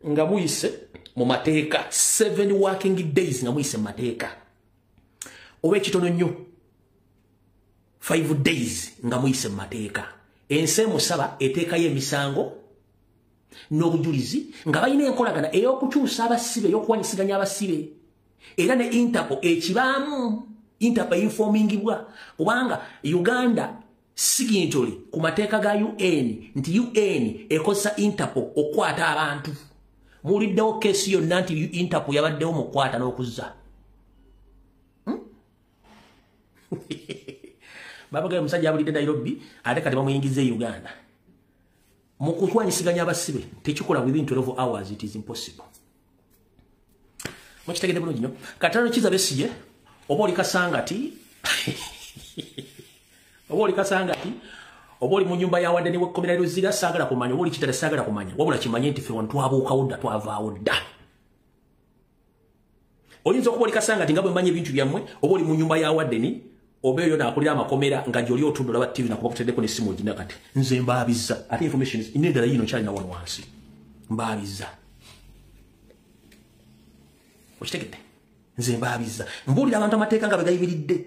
nga muyise mu mateeka, 7 working days nga muyise mu mateeka, oba ekitono nnyo 5 days nga muyise mu mateeka. Ensi emusaba eteekayo emisango n'obujulizi nga balina enkolagana ey'okukyusa abasibe, ey'okuwanyisiganya abasibe, era ne Interpol ekibaamu. Interpol informingibwa kubanga Uganda signatory ku mateeka ga UN nti UN ekozesa Interpol okukwata abantu. Muwuliddewo keesi yonna nti Interpol yabaddewo mu kukwata n'okuzza. Babagala omusajja abulidde Nairobi ate kati bamuyingiza e Uganda. Mu kuwanyisiganya abasibe tekikola within 12 hours, it is impossible. Mukitegedde bulungi nnyo. Katano Kizza Besigye oba oli Kasangati oba oli Kasangati oba oli mu nnyumba ya wadde niwekkomera Luzira, saagala kumanya, oba oli Kitale saagala kumanya, wabula kimanye nti ffe wano twabuukawo dda, twavaawo dda. Oyinza okuba oli Kasangati nga bwe mmanyi ebintu byammwe, oba oli mu nnyumba ya waddeni, oba eyo naakulira amakomera nga gy'oli otunda olaba TV nakuba kuteddeko n'essimu ogina kati. Nze mbaabizza, ate information n'endala yiino nkyalina wano wansi. Mbaabizza. Okitegedde? Nze mbaabizza. Mbuulira abantu amateeka nga bwe gayimiridde.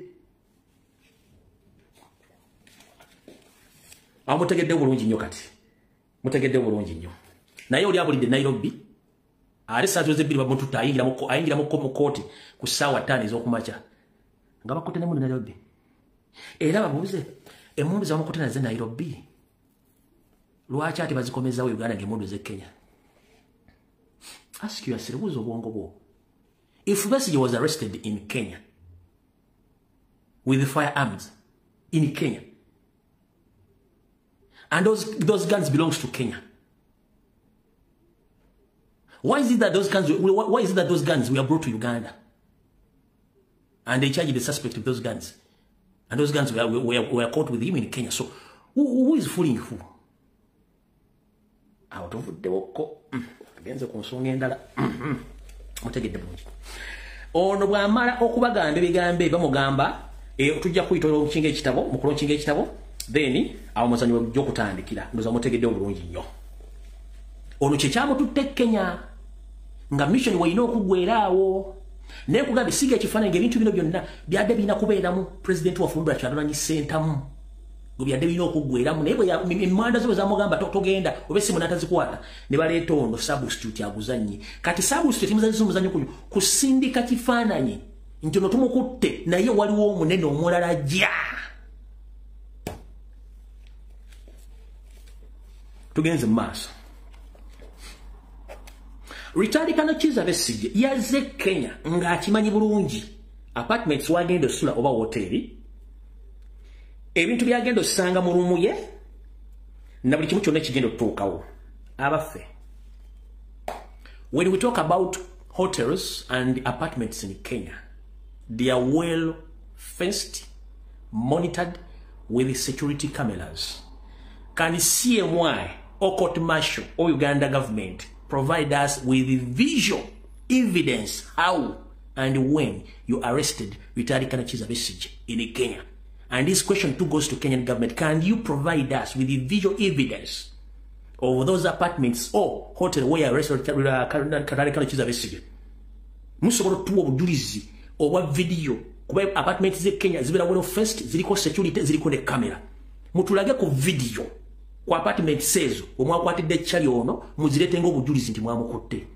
Awo mutegedde bulungi nnyo kati. Mutegedde bulungi nnyo. Naye oli abulidde Nairobi, ate ssaawa z'ebbiri bamututte ayingira mu kkooti ku ssaawa 5 ez'okumakya. Nga bakutte n'emmundu Nairobi. Era babuuze, emmundu ze bamukutte nazo Nairobi, lwaki ate bazikomezaawo Uganda ng'emmundu z'e Kenya? Ask yourself, buuza obwongo bwo. If Besigye was arrested in Kenya with firearms in Kenya, and those guns belongs to Kenya, why is it that those guns were brought to Uganda? And they charged the suspect with those guns. And those guns were caught with him in Kenya. So, who is fooling who? Out of the woko. Genze ku nsonga endala. Mutegedde bulungi. Ono bw'amala okubagamba ebigambo bamugamba, tujja kuyita olunkinga ekitabo, mu kulonkinga ekitabo, then awo omuzannyo gujja okutandikira. Ndowooza mutegedde bulungi nnyo. Ono kye kyamututte Kenya nga mission weyina okuggwera awo. Naye kugambye siga ekifaananyi ng'ebintu bino byonna byadde birina kubeeramu Pulezidenti waffe Robert Kyagulanyi Ssentamu. Gwe byadde birina okuggweramu, naye bwe emmanda zo bwe zamugamba togenda oba essimu n'atazikwata, ne baleeta ono substitute aguzannye. Kati substitute muzanyisa omuzannyo kuno kusindika kifaananyi nti ono tumukutte, naye waliwo omunene omulala ajja. Tugenze mu maaso. Retired Colonel Kizza Besigye yazze Kenya ng'akimanyi bulungi apartments wagenda osula oba woteri, ebintu byagenda osanga mu rumu ye na buli kimu kyonna ekigenda otuukawo. Abaffe, when we talk about hotels and apartments in Kenya, they are well fenced, monitored with security cameras. Can CMY or court martial or Uganda government provide us with visual evidence how and when you arrested retired Colonel Kizza Besigye in Kenya? And this question too goes to Kenyan government. Can you provide us with the visual evidence of those apartments or hotel where you arrested Colonel Kizza Besigye? Musobola otuwa obujulizi obwa video kuba apartments ze Kenya zibeera well fenced, ziriko security, ziriko ne camera. Mutulage ku video ku apartments ezo omwakwatidde ekyali ono, muzirete ng'obujulizi nti mwamukutte.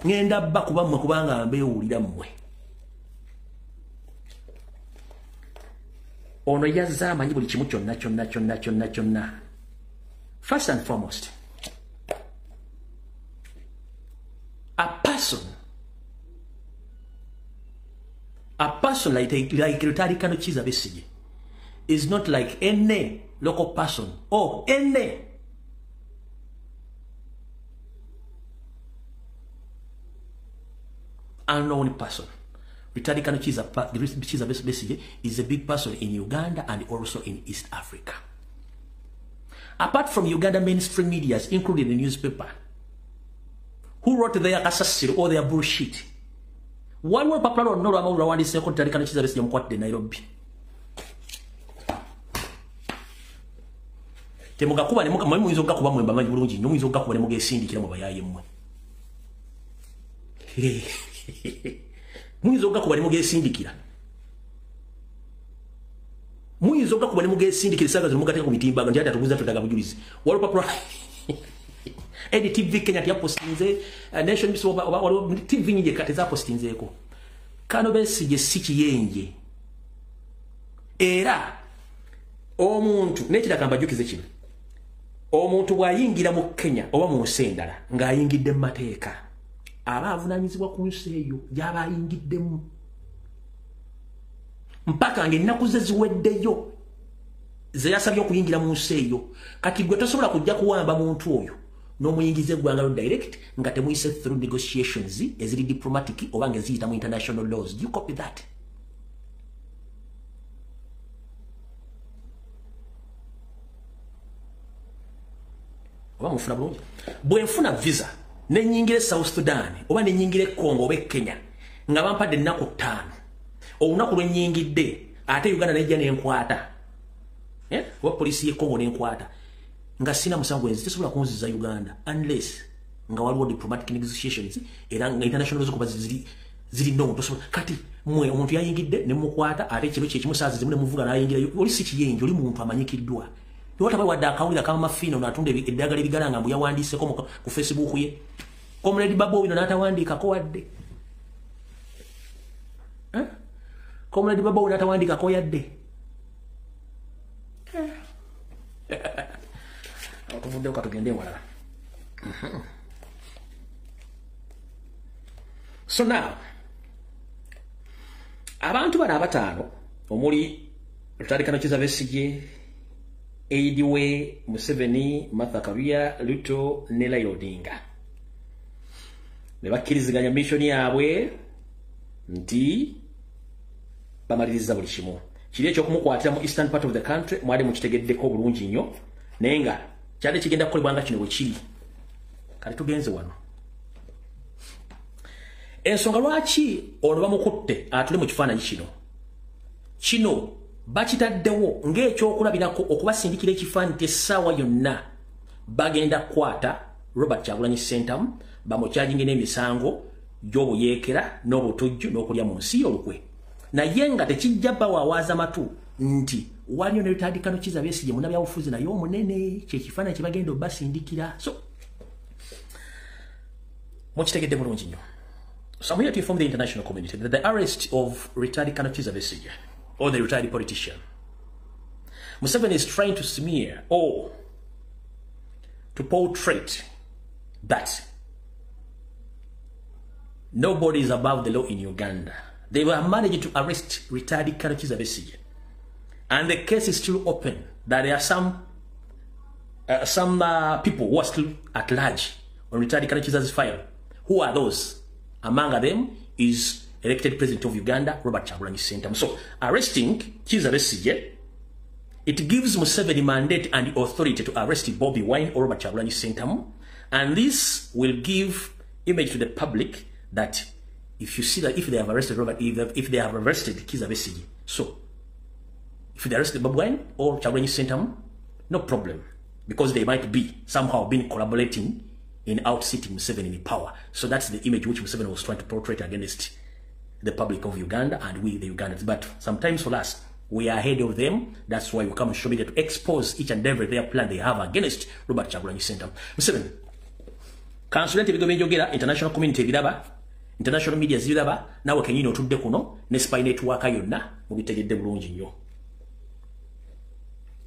Ngenda bba kuba mmwe kubanga mbeewulira mmwe. Ono yazze amanyi buli kimu kyonna kyonna kyonna kyonna kyonna. First and foremost, a person like retired Colonel Kizza Besigye is not like any local person or any unknown person. Retired Colonel Kizza Besigye is a big person in Uganda and also in East Africa. Apart from Uganda mainstream medias, including the newspaper, who wrote their kasasiro or their bullshit, waliwo olupapula lwonna olw'amawulire lwawandiiseeko nti Colonel Kizza Besigye mukwatidde Nairobi. Temugakuba ne muyinza okugakuba mmwe mbamanyi bulungi nnyo, muyinza okugakuba ne mugeesindikira mu bayaaye mmwe. Muyinza okugakuba ne mugeesindikira. Muyinza okugakuba ne mugeesindikira essaawa zino mugateeka ku mitimbagano nti ate atubuuza twetaaga bujulizi. Waliwo olupapula NTV Kenya teyapostinze, Nation waliwo TV nyingi tezapostinzeeko. Kano Besigye si kiyenje. Era omuntu n'ekiraka mbajjukize kino, omuntu bw'ayingira mu Kenya oba mu nsi endala ng'ayingidde mu mateeka, aba avunaanyizibwa ku nsi eyo gy'aba ayingiddemu mpaka ng'ennaku ze ziweddeyo ze yasabye okuyingira mu nsi eyo. Kati gwe tosobola kujja kuwamba muntu oyo n'omuyingiza eggwanga lyo direct nga temuyise through negotiations eziri diplomatic oba nga eziyita mu international laws. Do you copy that? Oba mufuna bulungi? Bwe nfuna visa ne nnyingira e South Sudan oba ne nnyingira e Congo oba e Kenya nga bampadde ennaku 5, olunaku lwe nnyingidde ate Uganda nejja n'enkwata, oba poliisi y'e Congo n'enkwata nga sina musango, enzi tesobola kunziza Uganda unless nga waliwo diplomatic negotiations era nga international laws kuba ziri no tosobola. Kati mmwe omuntu yayingidde ne mukwata ate ekiro kye kimu saazi zimu ne muvuga n'ayingira, oli si kiyenje, oli muntu amanyikiddwa. Yota wadde akawulira kama mafiino n'atunda eddagala erigalanga mbu yawandiiseko ku Facebook ye. Comrade Babu bino n'atawandiikako wadde. Comrade Babu n'atawandiikako yadde. Tuvuddewo katugende ewalala. So now, abantu bano abataano omuli Retired Colonel Kizza Besigye, Aidiwe, Museveni, Martha Karua, Ruto ne Raila Odinga ne bakkiriziganya mission yaabwe nti bamaliriza buli kimu. Kiri ekyokumukwatira mu eastern part of the country mwali mukitegeddeko bulungi nnyo, naye nga kyali kigenda kukolebwa nga kino bwe kiri. Kale tugenze wano. Ensonga lwaki ono bamukutte atule mu kifaananyi kino, kino bakitaddewo ng'ekyokulabirako okubasindikira ekifaananyi essaawa yonna bagenda kukwata Robert Kyagulanyi Ssentamu bamukyajinge n'emisango gy'obuyeekera n'obutujju n'okulya mu nsi olukwe. Naye nga tekijja bawawaaza matu nti waliyo ne retired Colonel Kizza Besigye munnabyabufuzi naye omunene, kyekifaananyi kye bagenda obbasindikira. So mukitegedde bulungi nnyo. So I'm here to inform the international community that the arrest of retired Colonel Kizza Besigye, or the retired politician, Museveni is trying to smear or to portray that nobody is above the law in Uganda. They were managed to arrest retired Colonel Kizza Besigye, and the case is still open. That there are some people who are still at large on retired Colonel Kizza's file. Who are those? Among them is elected president of Uganda, Robert Kyagulanyi Ssentamu. So arresting Kizza Besigye, it gives Museveni mandate and authority to arrest Bobi Wine or Robert Kyagulanyi Ssentamu, and this will give image to the public that if you see that if they have arrested Robert, if they have arrested Kizza Besigye, so if they arrested Bobi Wine or Kyagulanyi Ssentamu, no problem, because they might be somehow been collaborating in outsitting Museveni in power. So that's the image which Museveni was trying to portray against the public of Uganda and we, the Ugandans. But sometimes for us, we are ahead of them. That's why we come and show media to expose each and every their plan they have against Robert Kyagulanyi Ssentamu. Museveni, kansulente ebigo byenjogera, international community ebiraba, international media ziraba, nawe kenyini otudde kuno, ne spy network yonna, mubitegedde bulungi nnyo.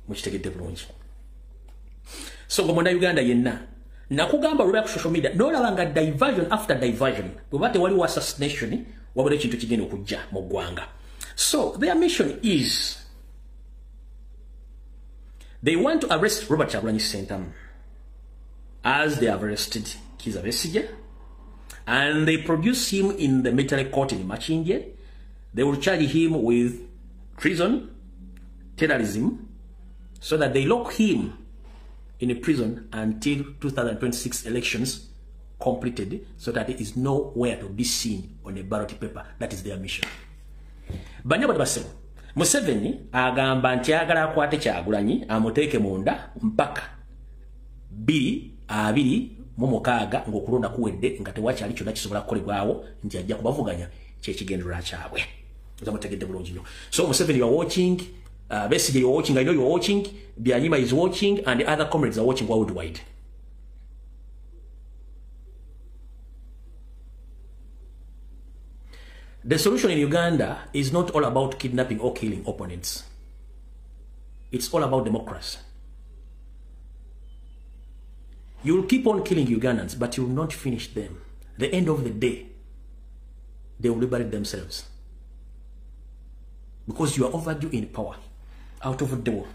Mukitegedde bulungi. So ngo muna Uganda yenna, nakugamba olwa ku social media, n'olaba nga diversion after diversion, bwe tewaliwo assassination, wabula ekintu kigenda okujja mu ggwanga. So their mission is, they want to arrest Robert Kyagulanyi Ssentamu as they have arrested Kizza Besigye, and they produce him in the military court in Makindye. They will charge him with treason, terrorism, so that they lock him in a prison until 2026 elections completed, so that it is nowhere to be seen on a ballot paper. That is their mission. Banyabwe basebo, Museveni agamba nti ayagala akwate Kyagulanyi amuteeke munda mpaka 2026 ng'okulonda kuwedde, nga tewakyali kyonna kisobola kukolebwawo nti ajja kubavuganya kyekigendererwa kyabwe. Mutegedde bulungi nnyo. So Museveni, you are watching, Besigye, you are watching, I know you are watching, Byanyima is watching, and the other comrades are watching worldwide. The solution in Uganda is not all about kidnapping or killing opponents. It's all about democracy. You will keep on killing Ugandans, but you will not finish them. The end of the day, they will liberate themselves. Because you are overdue in power. Out of the war.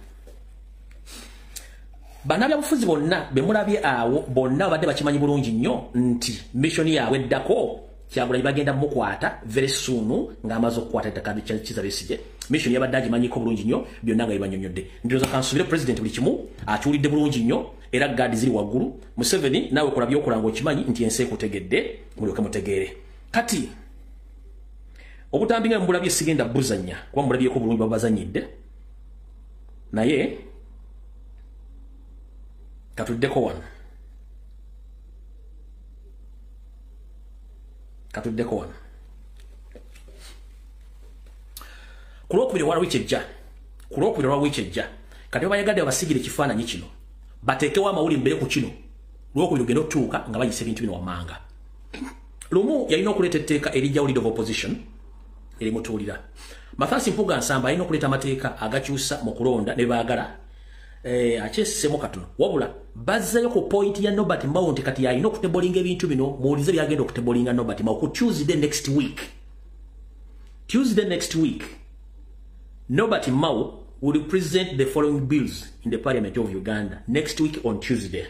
Bannabyabufuzi bonna bemulabye awo bonna babadde bakimanyi bulungi nnyo nti mission yaabwe eddako Kyagulanyi bagenda mukwata very soon ng'amaze okukwata ettaka Kizza Besigye. Mission yabadde agimanyiko bulungi nnyo byonna nga bibanyonnyodde. Ndowooza kansuubire president buli kimu akiwulidde bulungi nnyo era gaadi ziri waggulu. Museveni naawe kola by'okola ng'okimanyi nti ensi ekutegedde, mulyoke mutegeere. Kati obutambi nga mbulabye sigenda buzannya kuba mbulabyeko bulungi babazannyidde, naye katuddeko wano. Katuddeko wano. Ku lwokubiri wa wiiki ejja, ku lwokubiri lwa wiiki ejja, kati bayagadde babasigire ekifaananyi kino, bateekewo amawulire mbere ku kino, lwokubiri lugenda otuuka nga bayisa ebintu bino wammanga. Lumu yalina okuleeta etteeka erijjawo leader of opposition erimutuulira. Mathias Mpuuga Nsamba alina okuleeta amateeka agakyusa mu kulonda ne baagala akyesseemu katono. Wabula bazzeeyo ku point ya Norbert Mao nti kati yalina okutebolinga ebintu bino, muwulize byagenda okutebolinga Norbert Mao ku Tuesday next week. Tuesday next week, Norbert Mao will present the following bills in the Parliament of Uganda next week on Tuesday.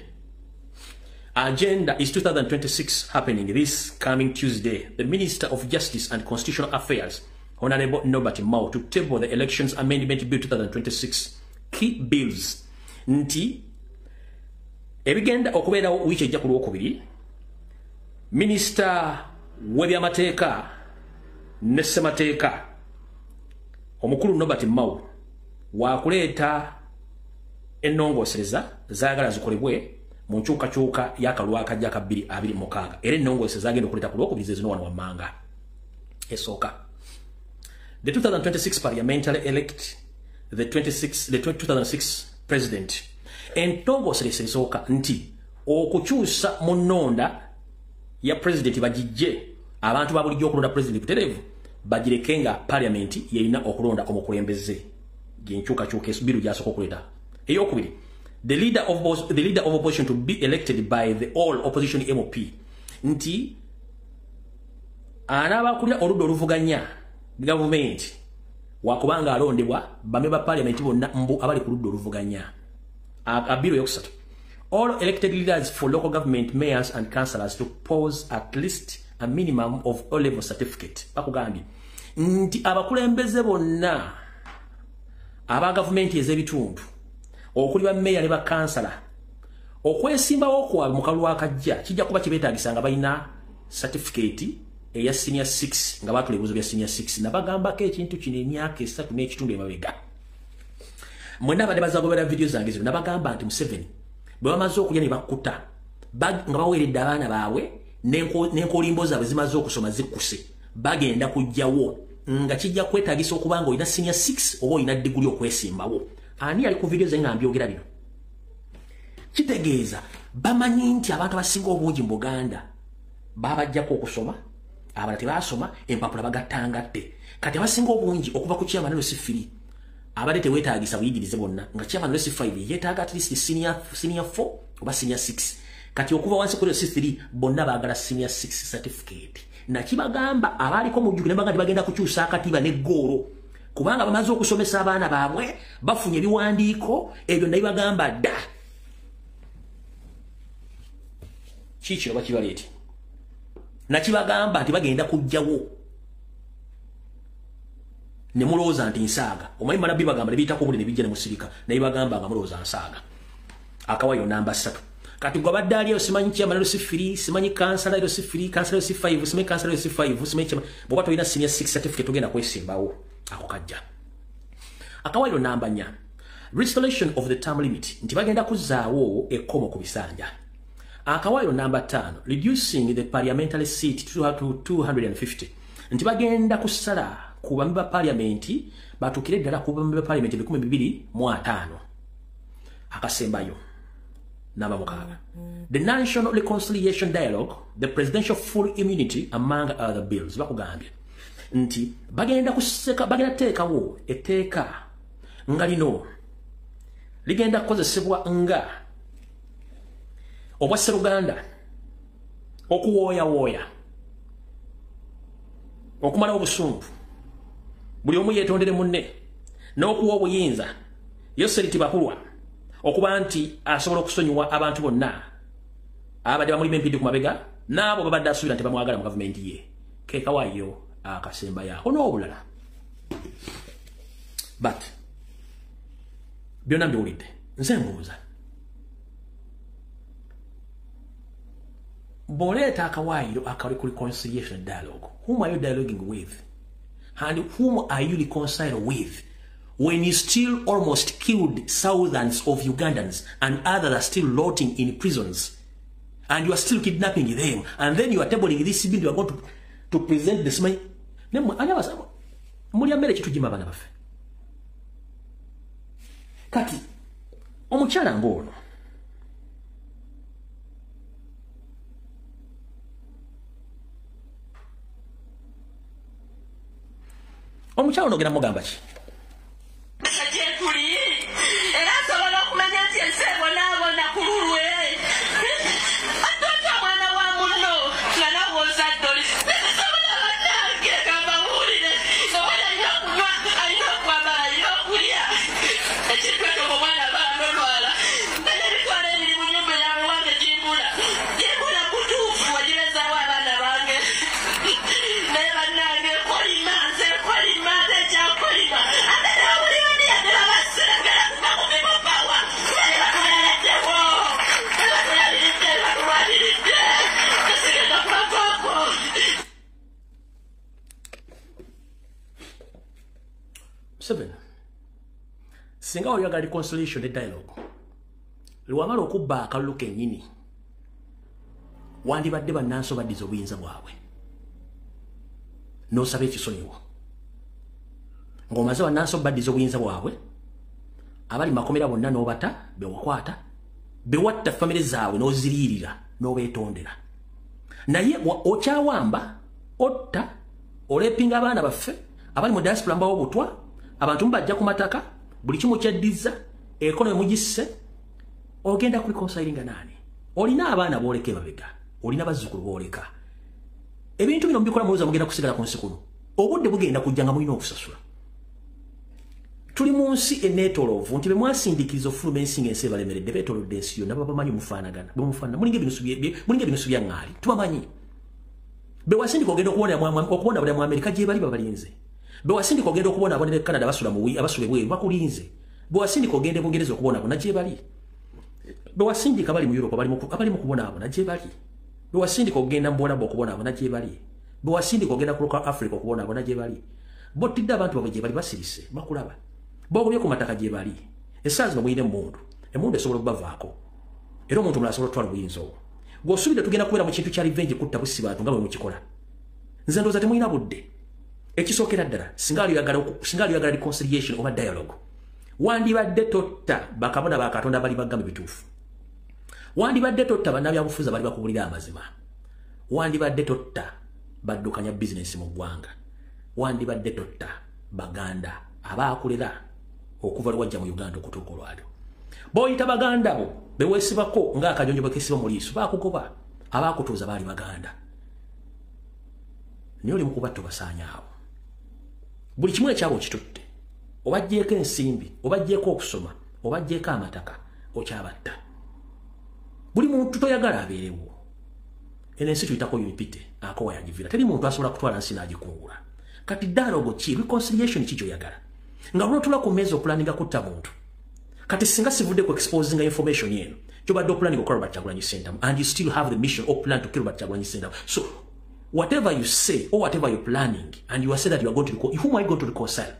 Agenda is 2026 happening this coming Tuesday. The Minister of Justice and Constitutional Affairs, Honorable Norbert Mao, to table the Elections Amendment Bill 2026. Key bills. Nti, ebigenda okubeerawo wiiki ejja ku lwokubiri, Minisita w'ebyamateeka ne ssemateeka omukulu Norbert Mao wakuleeta ennongoosereza zaagala zikolebwe mu nkyukakyuka y'akalulu akajja aka 2026, era ennongoosereza zagenda okuleeta ku lwokubiri ze zino wano wammanga. Esooka, The 2026 parliamentary elect the 2006 president. Entongoseresa esooka nti okukyusa mu nnonda ya president bagijje abantu ba bulijjo okulonda president butereevu bagireke nga parliament yerina okulonda omukulembeze gyenkyukakyuka biru gyasooka okuleeta. Eyokubiri, the leader of opposition to be elected by the all opposition MP, nti anaabakulira oludda oluvuganya gavumenti wakubanga alondebwa bame ba parliament bonna mbu abali ku ludda oluvuganya. Abiru yokusatu, all elected leaders for local government, mayors and councillors to pose at least a minimum of O level certificate. Bakugambye nti abakulembeze bonna aba gavumenti ez'ebitundu okuli ba meya ne ba kansala okwesimbawo kwabwe mu kalulu akajja kijja kuba kibeetaagisa nga balina certificate eya senior 6 nga baatula ebibuuzo bya senior 6. Nabagambako ekintu kino emyaka 3 n'ekitundu emabega. Mwenna abadde bazagobera vidiyo zange zino nabagamba nti Museveni bwe bamaze okulya ne bakkuta nga baweeredde abaana baabwe n'enkolimbo zaabwe zimaze okusoma zikkuse, bagenda kujjawo nga kijja kwetaagisa okuba nga olina senior 6 oba olina diguli okwesimbawo. Ani ali ku vidiyo zange nga mbyogera bino? Kitegeeza bamanyi nti abantu abasinga obungi mu Buganda babajjako okusoma, abalala tebasoma, empapula bagattangatte. Kati abasinga obungi okuva ku chairman LC3 abadde teweetaagisa buyigirize bwonna, nga chairman LC5 yeetaaga at least senior 4 oba senior 6. Kati okuva wansi ku LC3 bonna baagala senior 6 certificate. Nakibagamba abaaliko mujjukire ne bagenda kukyusa akatiba n'eggoolo, kubanga bamaze okusomesa abaana baabwe bafunye ebiwandiiko ebyo nabibagamba dda. Kiki oba kibaleete? Nakibagamba nti bagenda kujjawo ne mulowooza nti nsaaga. Omanyi mala bibagamba ne biyitako obudde ne bijja ne musirika, naye bagamba nga mulowooza nsaaga. Akawayo namba 3. Kati gwe abadde ali eyo simanyi chairman LC3, simanyi kansala LC3, kansala LC5, simanyi kansala LC5, simanyi chairman, bw'oba tolina senior 6 certificate togenda kwesimbawo. Ako kajja. Akawayo namba 4, restoration of the term limit, nti bagenda kuzzaawo ekkomo ku bisanja. Akawayo namba 5, reducing the parliamentary seat to 250, nti bagenda kusala ku bambi ba parliament batuukire ddala ku bambi ba parliament 225. Akasembayo namba 6, the national reconciliation dialogue, the presidential full immunity among other bills. Bakugambye nti bagenda kuteekawo etteeka nga lino ligenda kukozesebwa nga obwa sseruganda okuwooyawooya okumalawo obusungu, buli omu yeetondere munne, n'okuwa obuyinza Yoseri Tibahulwa okuba nti asobola okusonyiwa abantu bonna abadde bamulima empindi ku mabega n'abo babadde asuubira nti bamwagala mu gavumenti ye. Keekawaayo akasembayo ako n'obulala. But byonna mbiwulidde, nze mbuuza, bw'oleeta akawaayiro akali ku reconciliation dialogue, whom are you dialoguing with and whom are you reconciled with when you still almost killed thousands of Ugandans and others are still rotting in prisons and you are still kidnapping them, and then you are tabling this bill, you are going to present this money. Mulya mmere kitujima abaana baffe. Kati omukyala ng'ono omukyala ono ogenda mugamba ki? Era asobola okumanya nti ensi ebonaabona ku lulwe. Ate omwana wa munno nga nawe ozadde oli sobola bannange gambabuulire, omwana alina okunywa, alina okwambala, alina okulya. Ekintu ekyo omwana baanolwala naye ebitwala ebiri mu nnyumba yawe wange gimbula gimbula butuufu wagirezaawo abaana bange. Naye bannange kolima, nze kolima, nze ekyakolima ate nawulira yadde babasiragala kuva ku bimupawa batulaladdewo, batulaliridde, batulwaliridde, tesigenda kubavaako. Museveni, singa oyagala reconciliation ne dialogue, lwamala okubba akalulu kennyini, wandibadde bannansi baddiza obuyinza bwabwe n'osaba ekisonyiwo. Ng'omaze bannansi obaddiza obuyinza bwabwe, abali makomera bonna n'obata, bewakwata, bewatta famire zaabwe n'oziriirira n'obeetondera. Naye okyawamba, otta, olepinga abaana baffe, abali mu diaspora mbawo obutwa, abantu mubajja ku mataka, buli kimu kyeddiza, ekonomi mugisse, ogenda kureconcilinga nani? Olina abaana booleka emabega, olina bazzukulu booleka. Ebintu bino mubikola mulowooza mugenda kusigala ku nsi kuno. Obudde bugenda kujja nga mulina okusasula. Tuli mu nsi eneetoloovu nti be mwasindikiriza ofuluma ensi ng'ensi ebalemeredde beetoolodde ensi yonna babamanyi mufaanagana. Bemufaanana mulinga ebinusu bya ŋŋaali, tubamanyi. Be wasindika ogenda okubonaabonera mu Amerika gye bali babalinze. Be wasindika ogenda okubonaabonera e Canada abasula ebweru bakulinze. Be wasindika ogenda e Bungereza okubonaabona gye bali. Be wasindika bali mu Europe abali mu kubonaabona gye bali. Be wasindika ogenda mu Buwarabu okubonaabona gye bali. Be wasindika ogenda ku Local Africa okubonaabona gye bali. Bottidde abantu baabwe gye bali basirise bakulaba. Bogobye ku mataka gye bali. Essaawa zino mulina emmundu. Emmundu esobola okubavaako. Era omuntu omulala asobola okutwala obuyinza obwo. Gw'osuubira tugenda kubeera mu kintu kya revenge kutta bussi bantu nga bwe mukikola. Nze ndowooza temulina budde. Ekisookera ddala, singa ali oyagala reconciliation oba dialogue, wandibadde totta bakabona ba Katonda bali bagamba bituufu. Wandibadde totta bannabyabufuzi bali bakubulira amazima. Wandibadde totta baddukanya bizinensi mu ggwanga. Wandibadde totta Baganda abaakulera okuva lwajja mu Uganda okutuuka olwaliro. B'oyita Baganda bo beweesibako ng'akajonjo bwe keesiba mu liiso baakugoba, abaakutuuza baali Baganda. Naye oli mu kubatta obasaanyaawo. Buli kimu ekyabo okitutte. Obaggyeko ensimbi, obaggyeko okusoma, obaggyeko amataka, okyabatta. Buli muntu toyagala abeerewo. Eno ensi tuyitako unipite, akowa yagivira. Teri muntu asobola kutwala nsi n'agikungula. Kati dialogue ki, reconciliation ki gy'oyagala? Nga lw'otuula ku mmeeza opulaninga kutta muntu. Kati singa sivudde ku exposing information eno, kyobadde opulaninga okukola Robert Kyagulanyi Ssentamu, and you still have the mission or plan to kill Robert Kyagulanyi Ssentamu. So whatever you say or whatever you're planning, and you are saying that you are going to, whom are you going to reconcile?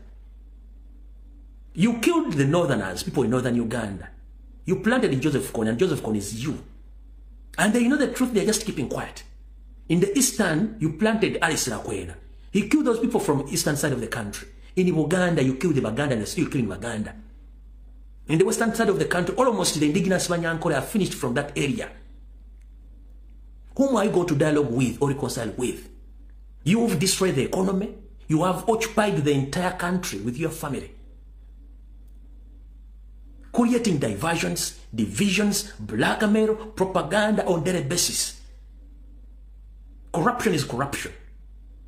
You killed the northerners, people in northern Uganda. You planted in Joseph Kony, and Joseph Kony is you. And they know the truth, they are just keeping quiet. In the eastern, you planted Alice Lakwena. He killed those people from eastern side of the country. In Uganda, you killed the Baganda and they're still killing Baganda. In the western side of the country, almost the indigenous Banyankole are finished from that area. Whom are you going to dialogue with or reconcile with? You've destroyed the economy. You have occupied the entire country with your family, creating diversions, divisions, blackmail, propaganda on daily basis. Corruption is corruption.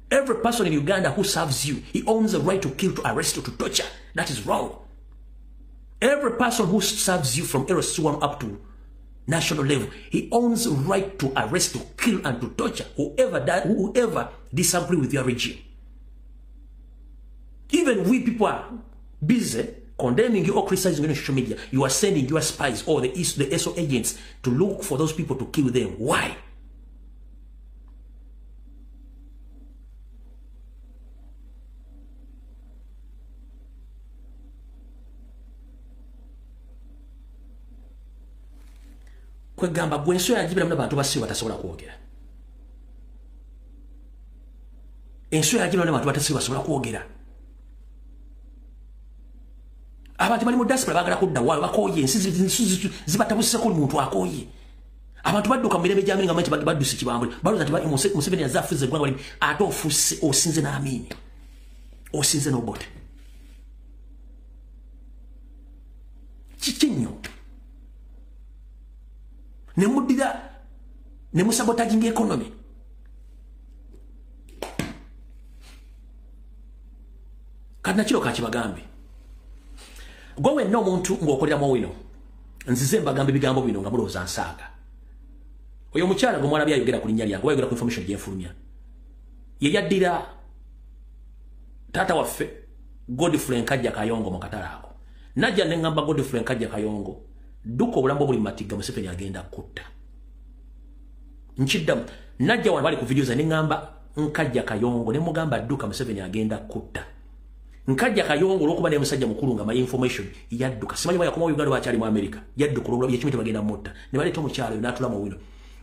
Every person in Uganda who serves you, he owns the right to kill, to arrest, or to torture. That is wrong. Every person who serves you from LC1 up to national level, he owns the right to arrest, to kill, and to torture whoever disagree with your regime. Even we people are busy condemning you or criticizing you on social media. You are sending your spies or the SO agents to look for those people to kill them. Why? Kwegamba gwe ensi yagibiramu n'abantu basibe batasobola kwogera. Ensi yagibiramu n'abantu batasibe basobola kwogera. Abantu bali mu diaspora baagala kudda waabwe, bakooye ensi zibatabuseko muntu akooye. Abantu badduka mu mirembe gya Amini nga manyi badduse kibambule. Balowooza nti Museveni yazze afuze eggwanga bali ate ofuuse osinze n'Amini. Osinze n'Obote. Kiki nnyo? Ne muddira ne musabotaginga economy. Kati nakiro kakibagambe. Gwe wenna omuntu ng'okolera mu wino, nzize mbagamba ebigambo bino nga mulowooza nsaaga. Oyo omukyala gwe mwalabye ayogera ku linnya lyange, oba ayogera ku information gye nfulumya, ye yaddira taata waffe Godfrey Nkajja Kayongo mu katale ako. Najja ne ŋŋamba Godfrey Nkajja Kayongo, dduka obulamu bwo buli mu matigga, Museveni agenda kutta. Nkiddamu, najja wano bali ku video zange ne ŋŋamba Nkajja Kayongo, ne mugamba dduka Museveni agenda kutta. Nkajja Kayongo olw'okuba naye musajja mukulu nga my information yadduka. Simanyi yakomawo Uganda bakyali mu America. Yadduka olw'obulamu yekimu tebagenda mutta. Ne baleeta omukyalo oyo n'atula mu wino.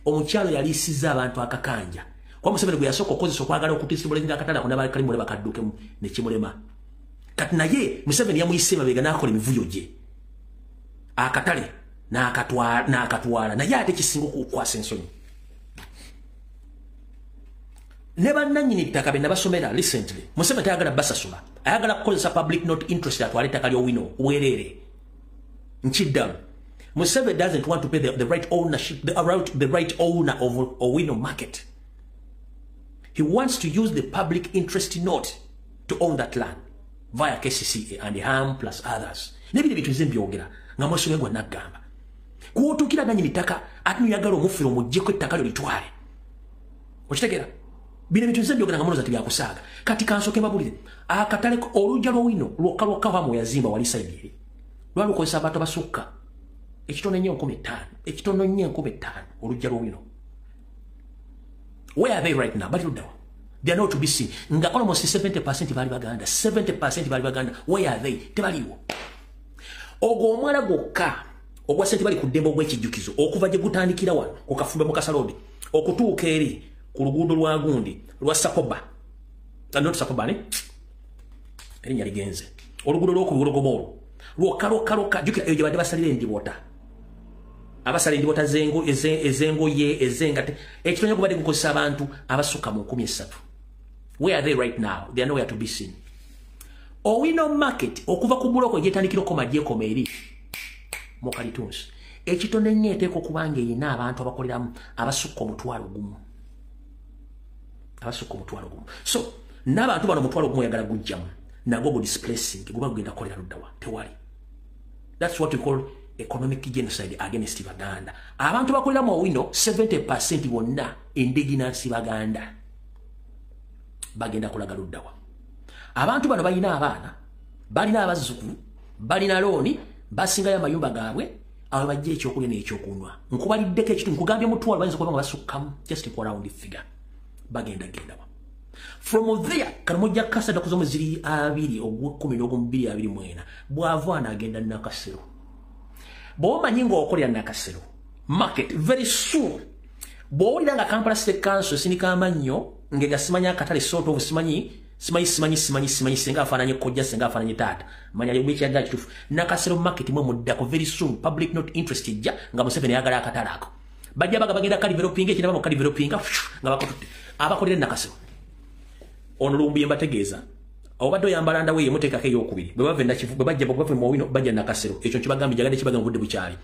Omukyalo yaliisizza abantu akakanja. Kuba Museveni gwe yasooka okukozesa okwagala okutiisibula akatale ako n'abakalimu ne bakaddukemu ne kimulema. Kati naye Museveni yamuyise mabega n'akola emivuyo gye, akatale n'akatwala. Naye ate kisinga okukwasa ensonyi, ne bannannyini ttaka be nabasomera recently, Museveni tayagala basasula, ayagala kukozesa public note interest atwale ettaka ly'Owino weerere. Nkiddamu, Museveni doesn't want to pay the right ownership, the right owner of Owino Market. He wants to use the public interest note to own that land via KCCA and HAM plus others. Nebiri bintu nze mbyogera nga mwesoge gwa naggamba kuotuukira nannyini ttaka ate noyagala omufiro omuggyeko ettaka lyo litwale. Okitegeera? Bino ebintu nze mbyogera nga mulowooza tibyakusaaga. Kati kansooke mbabulire, akatale olujja lw'Owino lwokka lwokka wamu yazimba wali side eri lwali lukozesa abantu abasukka ekitono ennyo 5,000, ekitono ennyo 5,000 olujja lw'Owino. Where are they right now? Bali luddawa? They are not to be seen. Nga almost 70% baali Baganda, 70% baali Baganda. Where are they? Tebaliwo. Ogwo omwala gwokka ogwa sente bali ku ddembe ogw'ekijjukizo okuva gye gutandikira wano ku Kafumbe mu Kasalodi okutuuka eri ku luguudo lwa gundi lwa Sakoba, not Sakoba ne erinnya ligenze, oluguudo lw'okubulogomo olwo lwokka lwokka lwokka. Jjukira eyo gye badde basalira endibota, abasala endibota ez'engoye ez'engatte, ekitono gubadde gukozesa abantu abasukka mu 3,000. Where are they right now? They are nowhere to be seen. Owino Market okuva ku buloko gyetandikira okoma gyekoma eri mu Kalitunsi, ekitono ennyo eteekwa okuba nga erina abantu abakoleramu abasukka 1,000, abasukka 1,000. So n'abantu bano 1,000 oyagala gujjamu nagwo gu displacing guba gugenda kukolera luddawa? Tewali. That's what we call economic genocide against Baganda. Abantu bakolera mu Owino 70% bonna indigenous Baganda, bagenda kulaga luddawa? Abantu bano balina abaana, balina abazzukulu, balina looni, basingayo amayumba gaabwe awo bajja ekyokulya n'ekyokunywa. Nkubaliddeko ekitu nkugambye 1,000, bayinza okuba nga basukkamu, just ku round figure. Bagenda gendawa from there? Kano mujja kukasa dda kuza ziri 2 ogw'11 2024 bw'ava agenda Nakasero. Bw'omanyi ng'okolera Nakasero Market, very soon bw'owulira nga Kampala City Council esindika amannyo ng'egasimanya akatale, sort of simanyi simanyi simanyi simanyi simanyi, singa afaananye kojja, singa afaananye taata, manya ekyagala kituufu. Nakasero Market mwe muddako. Very soon public note interest ejja nga Museveni ayagala akatale ako, bajja baga bagenda kadevelopinga, ekinaba mu kadevelopinga nga bakututte abakolera Nakasero. Ono Lumbuye mbategeeza, obadde oyambala ndawe ye muteekako eyokubiri bwe bava Nakivu, bwe bajja bwe mu Owino bajja Nakasero. Ekyo nkibagambye, njagadde kibagamba obudde bukyali,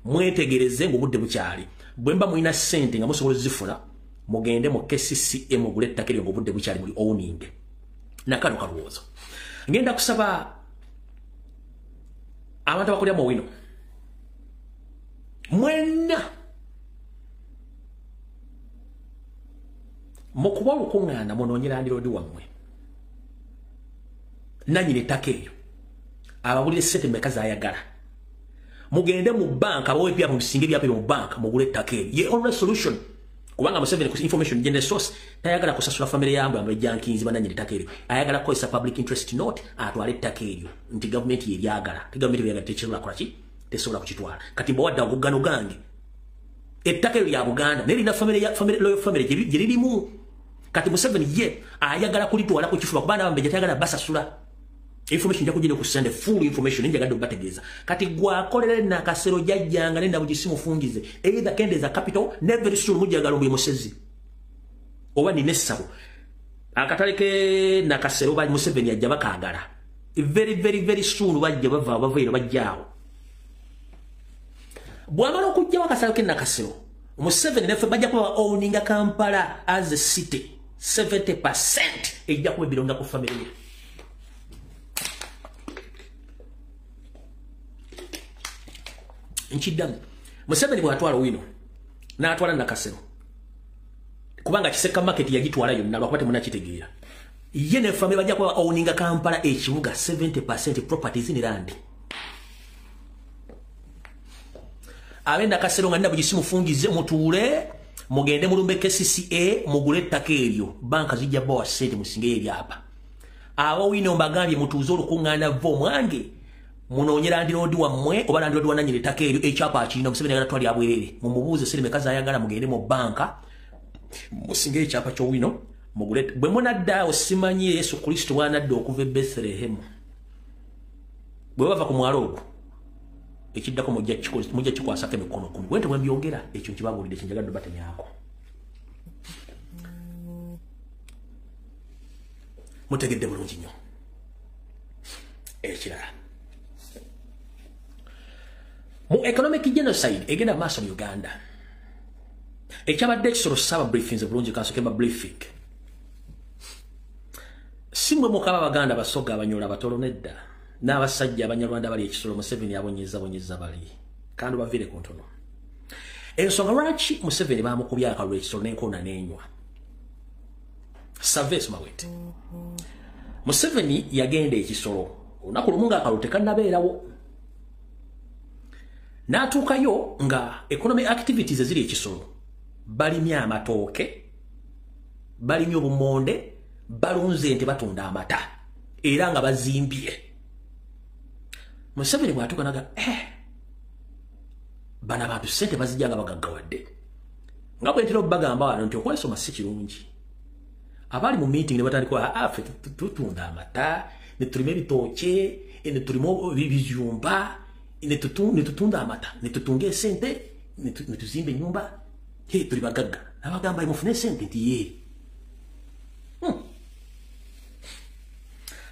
mwetegereze ng'obudde bukyali. Bwe mba mulina ssente nga musobola ozifuna, mugende mu KCCA mugule ettaka eryo ng'obudde bukyali, muli owning. Nakano kalowoozo ngenda kusaba abantu abakolera mu Owino mwenna mukuba olukuŋŋaana munoonye landiroodi wammwe nannyini ettaka eryo ababulire ssente mmeka z'ayagala, mugende mu banka abawe ebyapa, musinge ebyapa ebyo mu banka mugule ettaka eryo. Ye only solution, kubanga Museveni ku information gender source tayagala kusasula family yambwe abajankinzi bananyini ettaka eryo, ayagala kukozesa public interest note atwale ettaka eryo nti gavumenti yeryagala. Ti gavumenti yeryagala tekisobola kukola ki? Tesobola kukitwala. Kati mbawadde agugano gange, ettaka eryo lya Buganda naye lirina family ya family, loyal family gye lirimu. Kati Museveni ye ayagala kulitwala ku kifuba kuba n'abambejja tayagala basasula. Information nja kugenda ku send full information, njagadde okubategeeza. Kati gwakolera Nakasero jajjanga ne Nabugisi mufungize, either kendeza capital ne very soon mujjagala Lumbuye musezi oba nina essabo akatale ke Nakasero ba Museveni ajja bakaagala very very very soon, bajja bava bavairo bajjaawo. Bw'amala okuggyawo akasalo ke Nakasero, Museveni neffe bajja kuba owninga Kampala as a city 70% ejja kuba ebironda ku family ye. Nkiddamu, Museveni bw'atwala Owino n'atwala Nakasero, kubanga Kiseka Market yagitwala yonna lwakuba temunnakitegeera, ye ne family bajja kuba owninga Kampala ekibuga 70% properties in land. Abe Nakasero nga Nabugisi mufungize, mutuule mugende mulumbe KCCA mugule ettaka eryo, banka zijja bawa ssente musingeyo ebyapa. Abo Owino mbagambye mutuuze olukuŋŋaana vo mwange munoonye landiroodi wammwe oba landiroodi wa nannyini ettaka eryo, ekyapa akirina. Museveni ayagala twali abwerere, mumubuuze ssente meka z'ayagala, mugende mu banka musingeyo ekyapa ky'Owino mugule. Bwe munaddaawo simanyi Yesu Kristo bw'anadda okuva e Bethlehemu. Bwe bava ku mwalo ogwo ekiddako mujja kikwasako emikono 10. Bwe nti mbyogera ekyo nkibabuulidde kyenjagadde batemyako. Mutegedde bulungi nnyo. Ekirala, mu economic genocide egenda maaso mu Uganda, ekyabadde ekisolo saba briefings bulungi kansooke mba briefing. Si mmwe mukaba Abaganda, Basoga, Abanyola, Abatoro nedda, n'abasajja Abanyarwanda bali ekisolo Museveni abonyeza bonyeza bali kandi baviire ku ntono. Ensonga lwaki Museveni bamukubye akalulu ekisolo n'enkoona n'enywa. Survey esoma bw'eti. Museveni yagenda ekisolo olunaku lumu ng'akalulu tekannabeerawo. N'atuukayo nga economic activities eziri ekisolo balimye amatooke, balimye obumonde, balunze ente, batunda amata era nga bazimbye. Museveni bw'atuuka naga bano abantu ssente bazijja nga bagaggawadde. Nga bwe ntera obbagamba wano nti okwesoma si kirungi. Abali mu meeting ne batandika ffe tutunda amata, ne tulima ebitooke, ne tulima ebijumba, ne tutunda amata, ne tutunga esente, ne tuzimba ennyumba, he tuli bagagga. Abagamba mufune esente nti ye.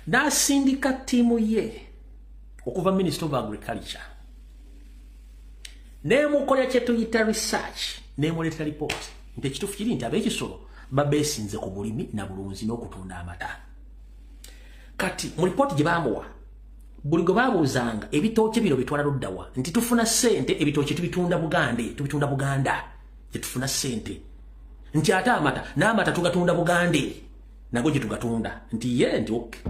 N'asindika ttiimu ye okuva Minister of Agriculture n'emukolera kye tuyita research, n'emuleetera report nti ekituufu kiri nti ab'ekisolo babeesinze ku bulimi na bulunzi n'okutunda amata. Kati mu lipooti gye baamuwa, buli gwe baabuuzanga ebitooke bino bitwala luddawa nti tufuna ssente, ebitooke tubitunda Bugande, tubitunda Buganda gye tufuna ssente, nti ate amata n'amata tugatunda Bugande nago gye tugatunda, nti ye nti okay.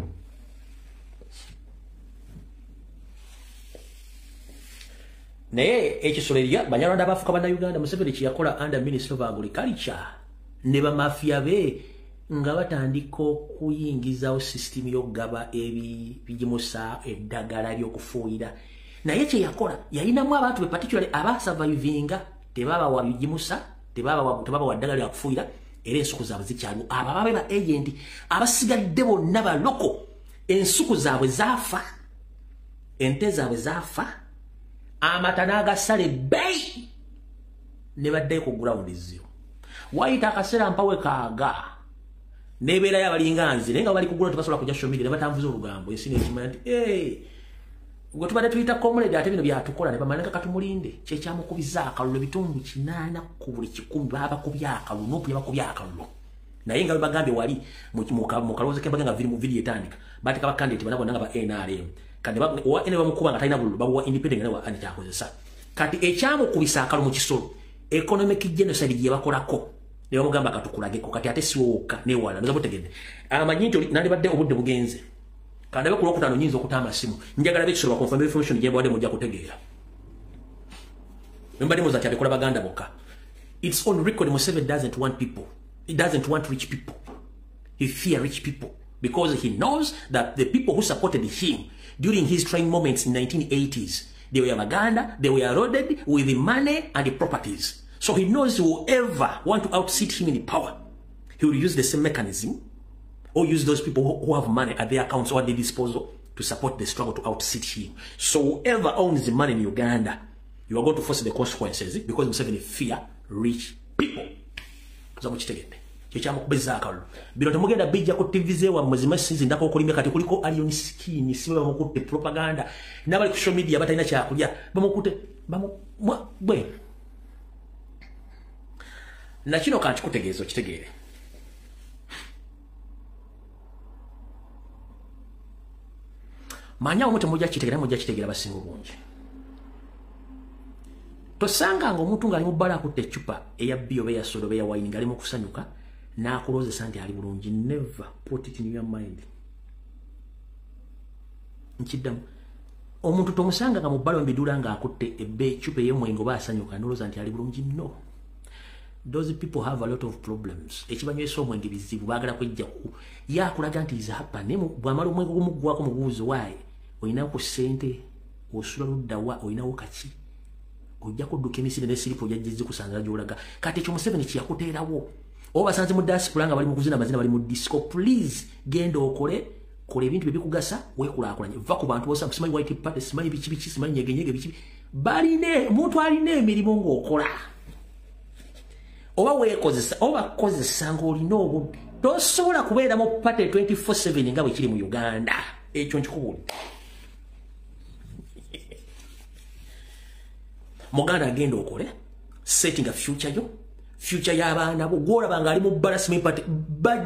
Naye ekisolo erya Banyarwanda bafuka Bannayuganda. Museveni kye yakola under Minister of Agriculture ne bamafiya be nga batandika okuyingizawo system y'okugaba ebigimusa eddagala ly'okufuuyira. Naye kye yakola yalinamu abantu be particularly abasurvivinga tebabawa bigimusa, tebabawa ddagala lya kufuuyira, era ensuku zaabwe zikyaliwo. Abo ababe ba agent abasigadde bonna baloko, ensuku zaabwe zaafa, ente zaabwe zaafa, amata n'agasala ebbeeyi ne baddayo ku ground zero. Wayita akaseera mpawe kaaga nebeerayo abalinga nze naye nga bali kugula tebasobola kujja social media ne batambuza olugambo ensi n'ekimanya nti gwe tubadde tuyita comrade ate bino byatukola ne bamanya nga katumulinde. Kyekyamukubiza akalulu ebitundu 8 ku buli 100 babakubye akalulu n'okulya bakubye akalulu. Naye nga bwe bagambye wali mu kalowoozo k'embaga nga mu video etandika bateeka ba candidate bana bonna nga ba NRM kati owa NRM bamukuba nga talina bululu babuwa independent nga nawe ani kyakozesa. Kati ekyamukubisa akalulu mu kisolo economic genocide gye bakolako ne bamugamba katukulageko kati ate si wokka newala nza mutegedde amanyi nti nandibadde obudde bugenze kandabe ku lwokutaano nyinza okuta amasimu njagala b'ekisolo bakonfirm information gye mbadde mujja kutegeera. Mbadde muza kyabikola Baganda bokka. It's on record Museveni doesn't want people. He doesn't want rich people. He fear rich people because he knows that the people who supported him during his trying moments in 1980s, they were Baganda, they were loaded with the money and the properties. So he knows whoever want to outseat him in the power, he will use the same mechanism or use those people who have money at their accounts or at their disposal to support the struggle to outseat him. So whoever owns the money in Uganda, you are going to face the consequences because Museveni fear rich people. Kyekyamukubiza akalulu. Bino temugenda bijja ku TV zewammwe zimasizi ndako okulimya kati kuliko Alien Skin, sibe bamukutte propaganda n'abali ku social media batalina kyakulya bamukutte bwe. Na kino kankikutegeeza okitegeere. Manya omu temujja kitegeera, mujja kitegeera basinga obungi. Tosanga nga omuntu ng'ali mu bbala akutte eccupa eya bbiya oba eya soda oba eya wayini ng'ali mu kusanyuka n'akulowoozesa nti ali bulungi. Never put it in your mind. Nkiddamu, omuntu tomusanga nga mu bbala embidula ng'akutte eccupa ey'omwenge oba asanyuka n'olowooza nti ali bulungi. No. Those people have a lot of problems. Ekibanywesa omwenge bizibu, baagala kwejjaku. Ye akulaga nti is happy, naye bw'amala omwenge gumuggwako mubuuzo waaye olinawo ku ssente, osula ludda wa, olinawo kaki, ojja kudduka emisinde ne siripu ojja gizikusanga gy'olaga. Kati ekyo Museveni kye yakuteerawo. Oba basanze mu diaspora nga bali mu kuzina amazina bali mu disco, please genda okole Kola ebintu bye bikugasa, weekulaakulanye. Va ku bantu bose, simanyi white party, simanyi biki biki, simanyi nyegenyege biki. Baline, omuntu alina emirimu ng'okola. Oba weekozesa, oba kozesa ng'olina obudde. Tosobola kubeera mu party 24/7 nga bwe kiri mu Uganda. Ekyo nkikubuulira. Muganda agenda okole, setting a future yo, future y'abaana bo. Gw'olaba ng'ali mu bbala simanyi party,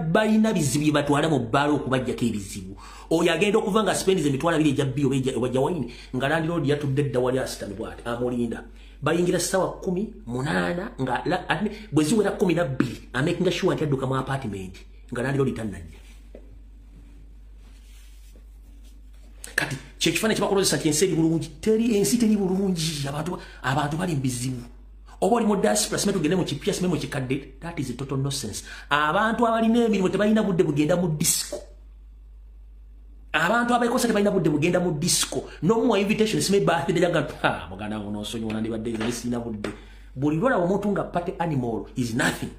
balina bizibu bye batwala mu bbaala okubaggyako ebizibu. Oyo agenda okuva nga spendiza emitwalo abiri egya bbiya oba egya wayini, nga landlord yatudde dda wali asitamye bw'ati, amulinda. Bayingira ssaawa 18 nga bwe ziwera 12 amakinga sure nti adduka mu apartment nga landlord tannajja. Kati kyekifaananyi kyebakulozesa nti ensi eri bulungi, teri ensi teri bulungi, abantu bali mu bizibu. Oba oli mu diaspora, simanyi tugende mu kipya, simanyi mu kikadde, that is a total nonsense. Abantu abalina emirimu tebalina budde bugenda mu disco. Abantu abeekosa tebalina budde bugenda mu disco. N'omuwa invitation simanyi birthday yaga, ha, muganda wange n'onsonyiwa nandibadde nze sirina budde. Buli lw'olaba omuntu nga party animal is nothing.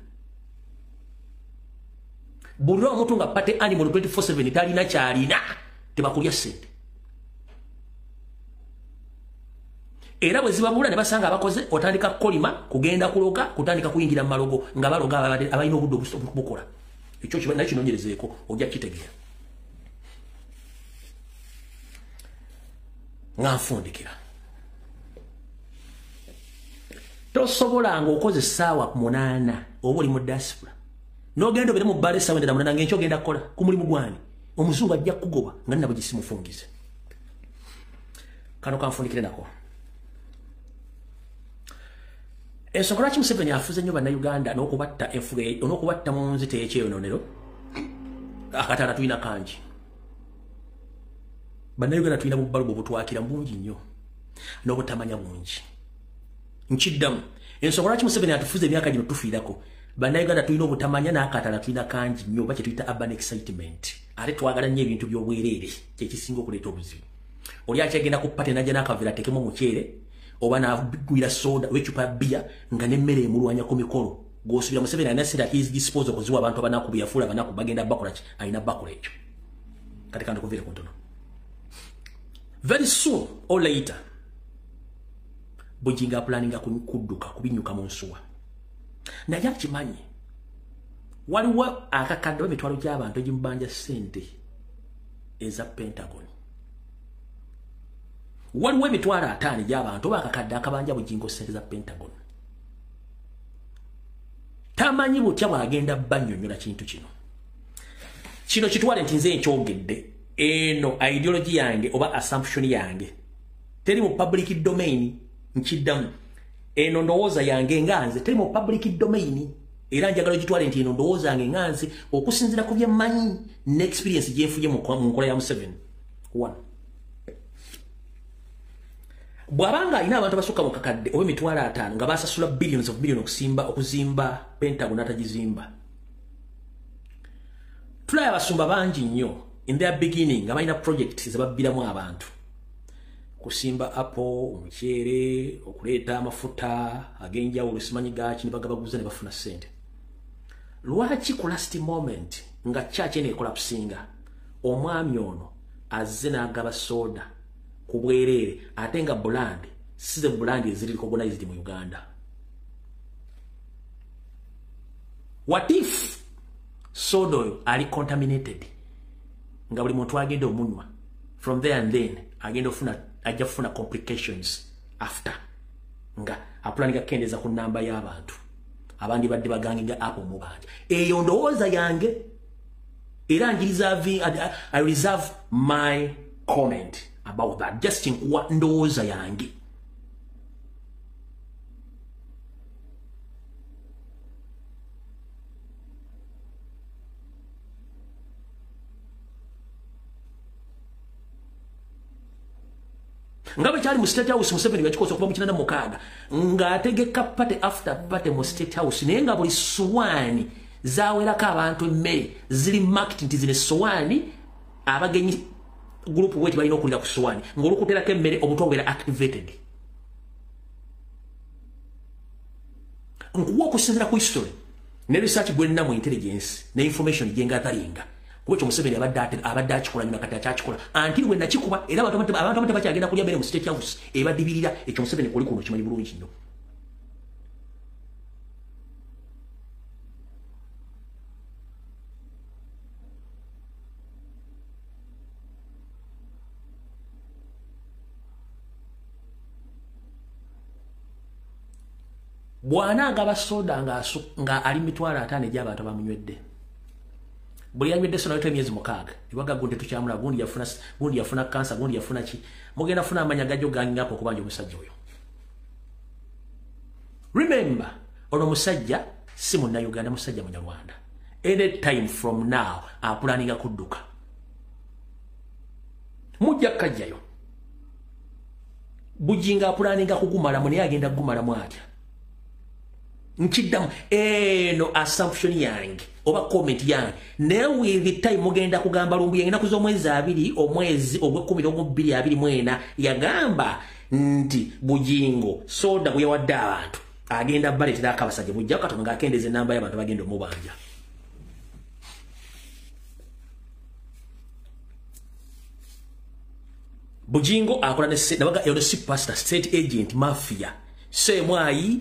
Buli lw'olaba omuntu nga party animal 24/7 talina ky'alina, tebakulya ssente. Era bwe zibabula ne basanga abakoze, otandika kukolima, kugenda kuloga, kutandika kuyingira mu malogo, nga baloga abalina obudde obukola. Ekyo naye kinoonyerezeeko, ojja kukitegeera. Nga nfundikira. Tosobola ng'okoze essaawa 8 oba oli mu diaspora. N'ogenda obeere mu bbaala essaawa endala 8 ng'enkya ogenda kukola ku mulimu gwani. Omuzungu ajja kukugoba nga nina bwe gisimufungize. Kano kanfundikire nako. Ensonga lwaki Museveni afuze nnyo Bannayuganda n'okubatta enfuga n'okubatta mu nzita ey'ekyeyononero, akataala tulina kangi. Bannayuganda tulina bubbalubu obutwakira bungi nnyo n'obutamanya bungi. Nkiddamu, ensonga lwaki Museveni atufuze emyaka gino tufiirako, Bannayuganda tulina obutamanya n'akataala tulina kangi nnyo, oba kye tuyita urban excitement. Ate twagala nnyo ebintu by'obwereere, kye kisinga okuleeta obuzibu. Oli akyagenda ku party n'ajja n'akaveera ateekemu omuceere, oba n'agwira soda oba eccupa ya bbiya nga n'emmere emulwanya ku mikolo. Gw'osuubira Museveni alina ssente at his disposal okuziwa abantu abanaku be yafuula abanaku bagenda bakola ki? Alina bakola ekyo. Kati kandi kuviire ku ntono. Very soon or later, Bujingo apulaninga kudduka kubinyuka mu nsuwa. Naye akimanyi waliwo akakadde oba emitwalo gy'abantu egimubanja ssente eza Pentagon. Waliwo emitwalo 5 gy'abantu oba akakadde akabanja Bujingo ssente za Pentagon. Tamanyi butya bw'agenda bannyonnyola kintu kino. Kino kitwale nti nze nkyogedde, eno ideology yange oba assumption yange teri mu public domain. Nkiddamu, eno ndowooza yange nga nze teri mu public domain, era njagala ogitwale nti eno ndowooza yange nga nze okusinziira ku bye mmanyi ne experience gye nfunye mu nkola ya Museveni. 1. Bw'abanga alina abantu abasukka mu kakadde oba emitwalo 5 nga basasula billions of millions okuzimba Pentagon n'atagizimba. Tulaba abasumba bangi nnyo in their beginning nga balina project ze babbiramu abantu. Kusimba apple, omuceere, okuleeta amafuta ag'enjawulo simanyi gaaki ne bagabaguza ne bafuna ssente. Lwaki ku last moment nga church eno ekolapsinga, omwami ono azze n'agaba soda ku bwereere ate nga brand si ze brand eziri recognized mu Uganda? What if soda oyo ali contaminated nga buli muntu agenda omunywa, from there and then agenda ofuna ajja kufuna complications after nga apulaninga kukendeeza ku namba y'abantu abandi badde baganginga apo mubanja. Eyo ndowooza yange era I reserve my comment about that. Just nkuwa ndowooza yange. Nga bwe kyali mu State House, Museveni yakikoze okuva mu 1996 ng'ategeka party after party mu State House, naye nga buli sowaani zawerako abantu emmere ziri marked nti zino essowaani abagenyi group bweti balina okulira ku sowaani, ng'olukuterako emmere obutwa bubeera activated. Nkuwa okusinziira ku history ne research gwe nina mu intelligence ne information gye ngatalinga, Kuba ekyo Museveni abadde akikola nyuma, kati akyakikola until we nakikuba. Era abantu abamu tebakyagenda kulya mmere mu State House, ebadibirira. Ekyo Museveni koli kuno kimanyi bulungi nnyo. Bw'anaagaba soda nga ali 50,000 egy'abantu abamunywedde, buli yanywedde soda wetwa emyezi 6 ewaga gundi tukyamula, gundi yafuna kansa, gundi yafuna ki, mugenda funa amanya gajjo gangako okubanja omusajja oyo. Remember, ono musajja si munnayuganda, musajja munyarwanda. Any time from now apulaninga kudduka, mujja kukajjayo. Bujinga apulaninga kugumalamu, naye agenda kugumalamu atya? Nkiddamu eno assumption yange oba comment yange, naye with time mugenda kugamba Lumbuye ennaku z'omwezi 2 omwezi ogw'ekumi n'ogw'ebbiri 24 yagamba nti Bujingo soda gwe yawadde abantu agenda baleetera akabasajja. Bujja Katonda ng'akendeeza ennamba y'abantu bagenda omubanja. Bujingo akola ne nabaga eno si pastor, state agent, mafia semwayi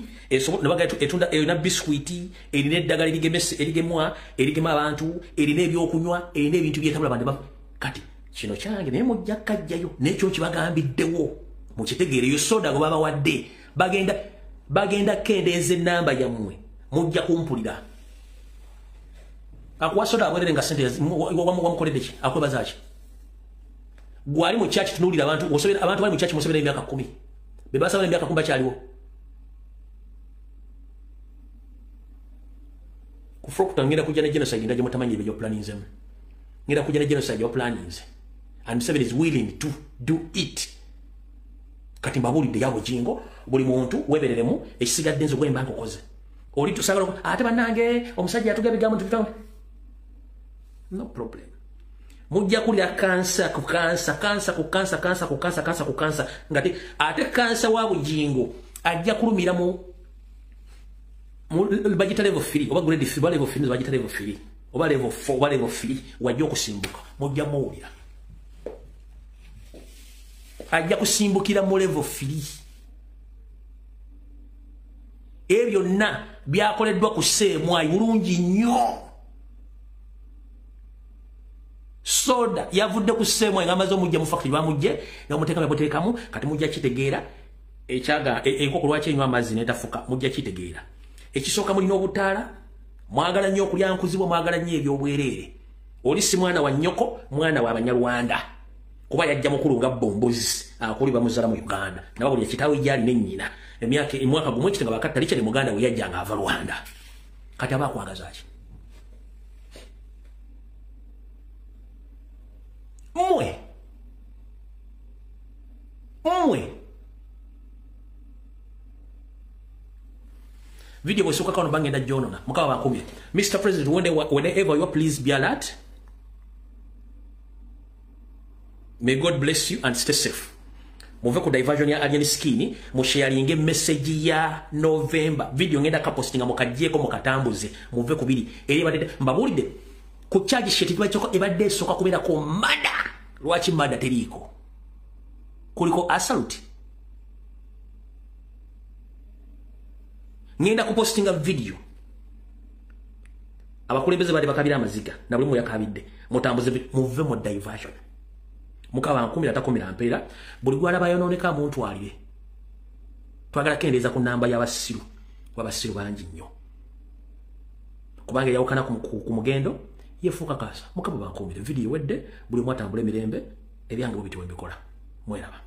nabaga etunda erina biscuit, erina eddagala erigemwa erigema abantu, erina ebyokunywa, erina ebintu byetabula abantu. Kati kino kyange naye mujja kajjayo n'ekyo kibagambiddewo mukitegeereyo. Soda gwe babawadde bagenda kendeeza ennamba yammwe, mujja kumpulira. Akuwa soda abwerere nga sente wamukoledde ki? Akwebaza ki? Gwali mu church tunuulira abantu, abantu bali mu church musabira emyaka 10, be basabira emyaka 10 bakyaliwo. Kufrokta ngenda kujja ne genocide ndaje mutamanyi ebyo planninze. Ngenda kujja ne genocide yo planninze. And Museveni is willing to do it. Kati mbabulidde ya Bujingo, buli muntu webereremu ekisigadde nze gwemba nkokoze. Oli tusagala ate bannange omusajja atuga ebigambo tubitange. No problem. Mujja kulya kansa ku kansa, kansa ku kansa, kansa ku kansa, kansa ku kansa. Ngate ate kansa wa Bujingo ajja kulumira mu bagita level 3 oba grade 3, level 3 bagita level 3 oba level 4 oba level 3, wajja okusimbuka. Mujja muwulira ajja kusimbukira mu level 3. Ebyo byonna byakoleddwa ku seemwayi bulungi nnyo. Soda yavudde ku seemwayi ng'amaze omujja mu factory, bamujje nga muteekamu. Kati mujja kitegeera ekyaga enkoko lwaki enywa amazzi n'etafuka. Mujja kitegeera. Ekisooka mulina obutaala, mwagala nnyo okulya nkuzibwa, mwagala nnyo ebyobwereere. Oli si mwana wa nnyoko, mwana wa Banyarwanda, kuba yajja mukulu nga bombozi akuli bamuzaala mu Uganda. Nabo buli kitaawe gyali ne nnyina emyaka emwaka gumu ekitenga bakatta Richard Muganda we yajja nga ava Rwanda. Kati aba akwagaza ki? Mmwe video bwesooka kano bangenda gyonona. Mukama bakumye. Mr. President, whenever you are, please be alert. May God bless you and stay safe. Muve ku diversion ya Alien Skin, musharinge message ya November. Video ngenda kapostinga mukajjeko mukatambuze. Muve ku biri. Eri badde mbabulidde ku charge sheet kiba ebadde esooka kubeera ko murder. Lwaki murder teriiko? Kuliko assault. Ngenda kupostinga video. Abakulembeze bali bakabira amaziga na buli muyakabidde. Mutambuze muve mu diversion. Mukaba nkumira takumira mpeera buli gwalaba yonooneka muntwalire. Twagala kendeeza ku namba y'abasiru, wabasiru bangi nnyo. Kubanga yawukana ku mugendo yefuuka kasa. Mukaba bankumire video wedde buli omu atambule emirembe ebyange bwe bityo bwe mbikola. Mweraba.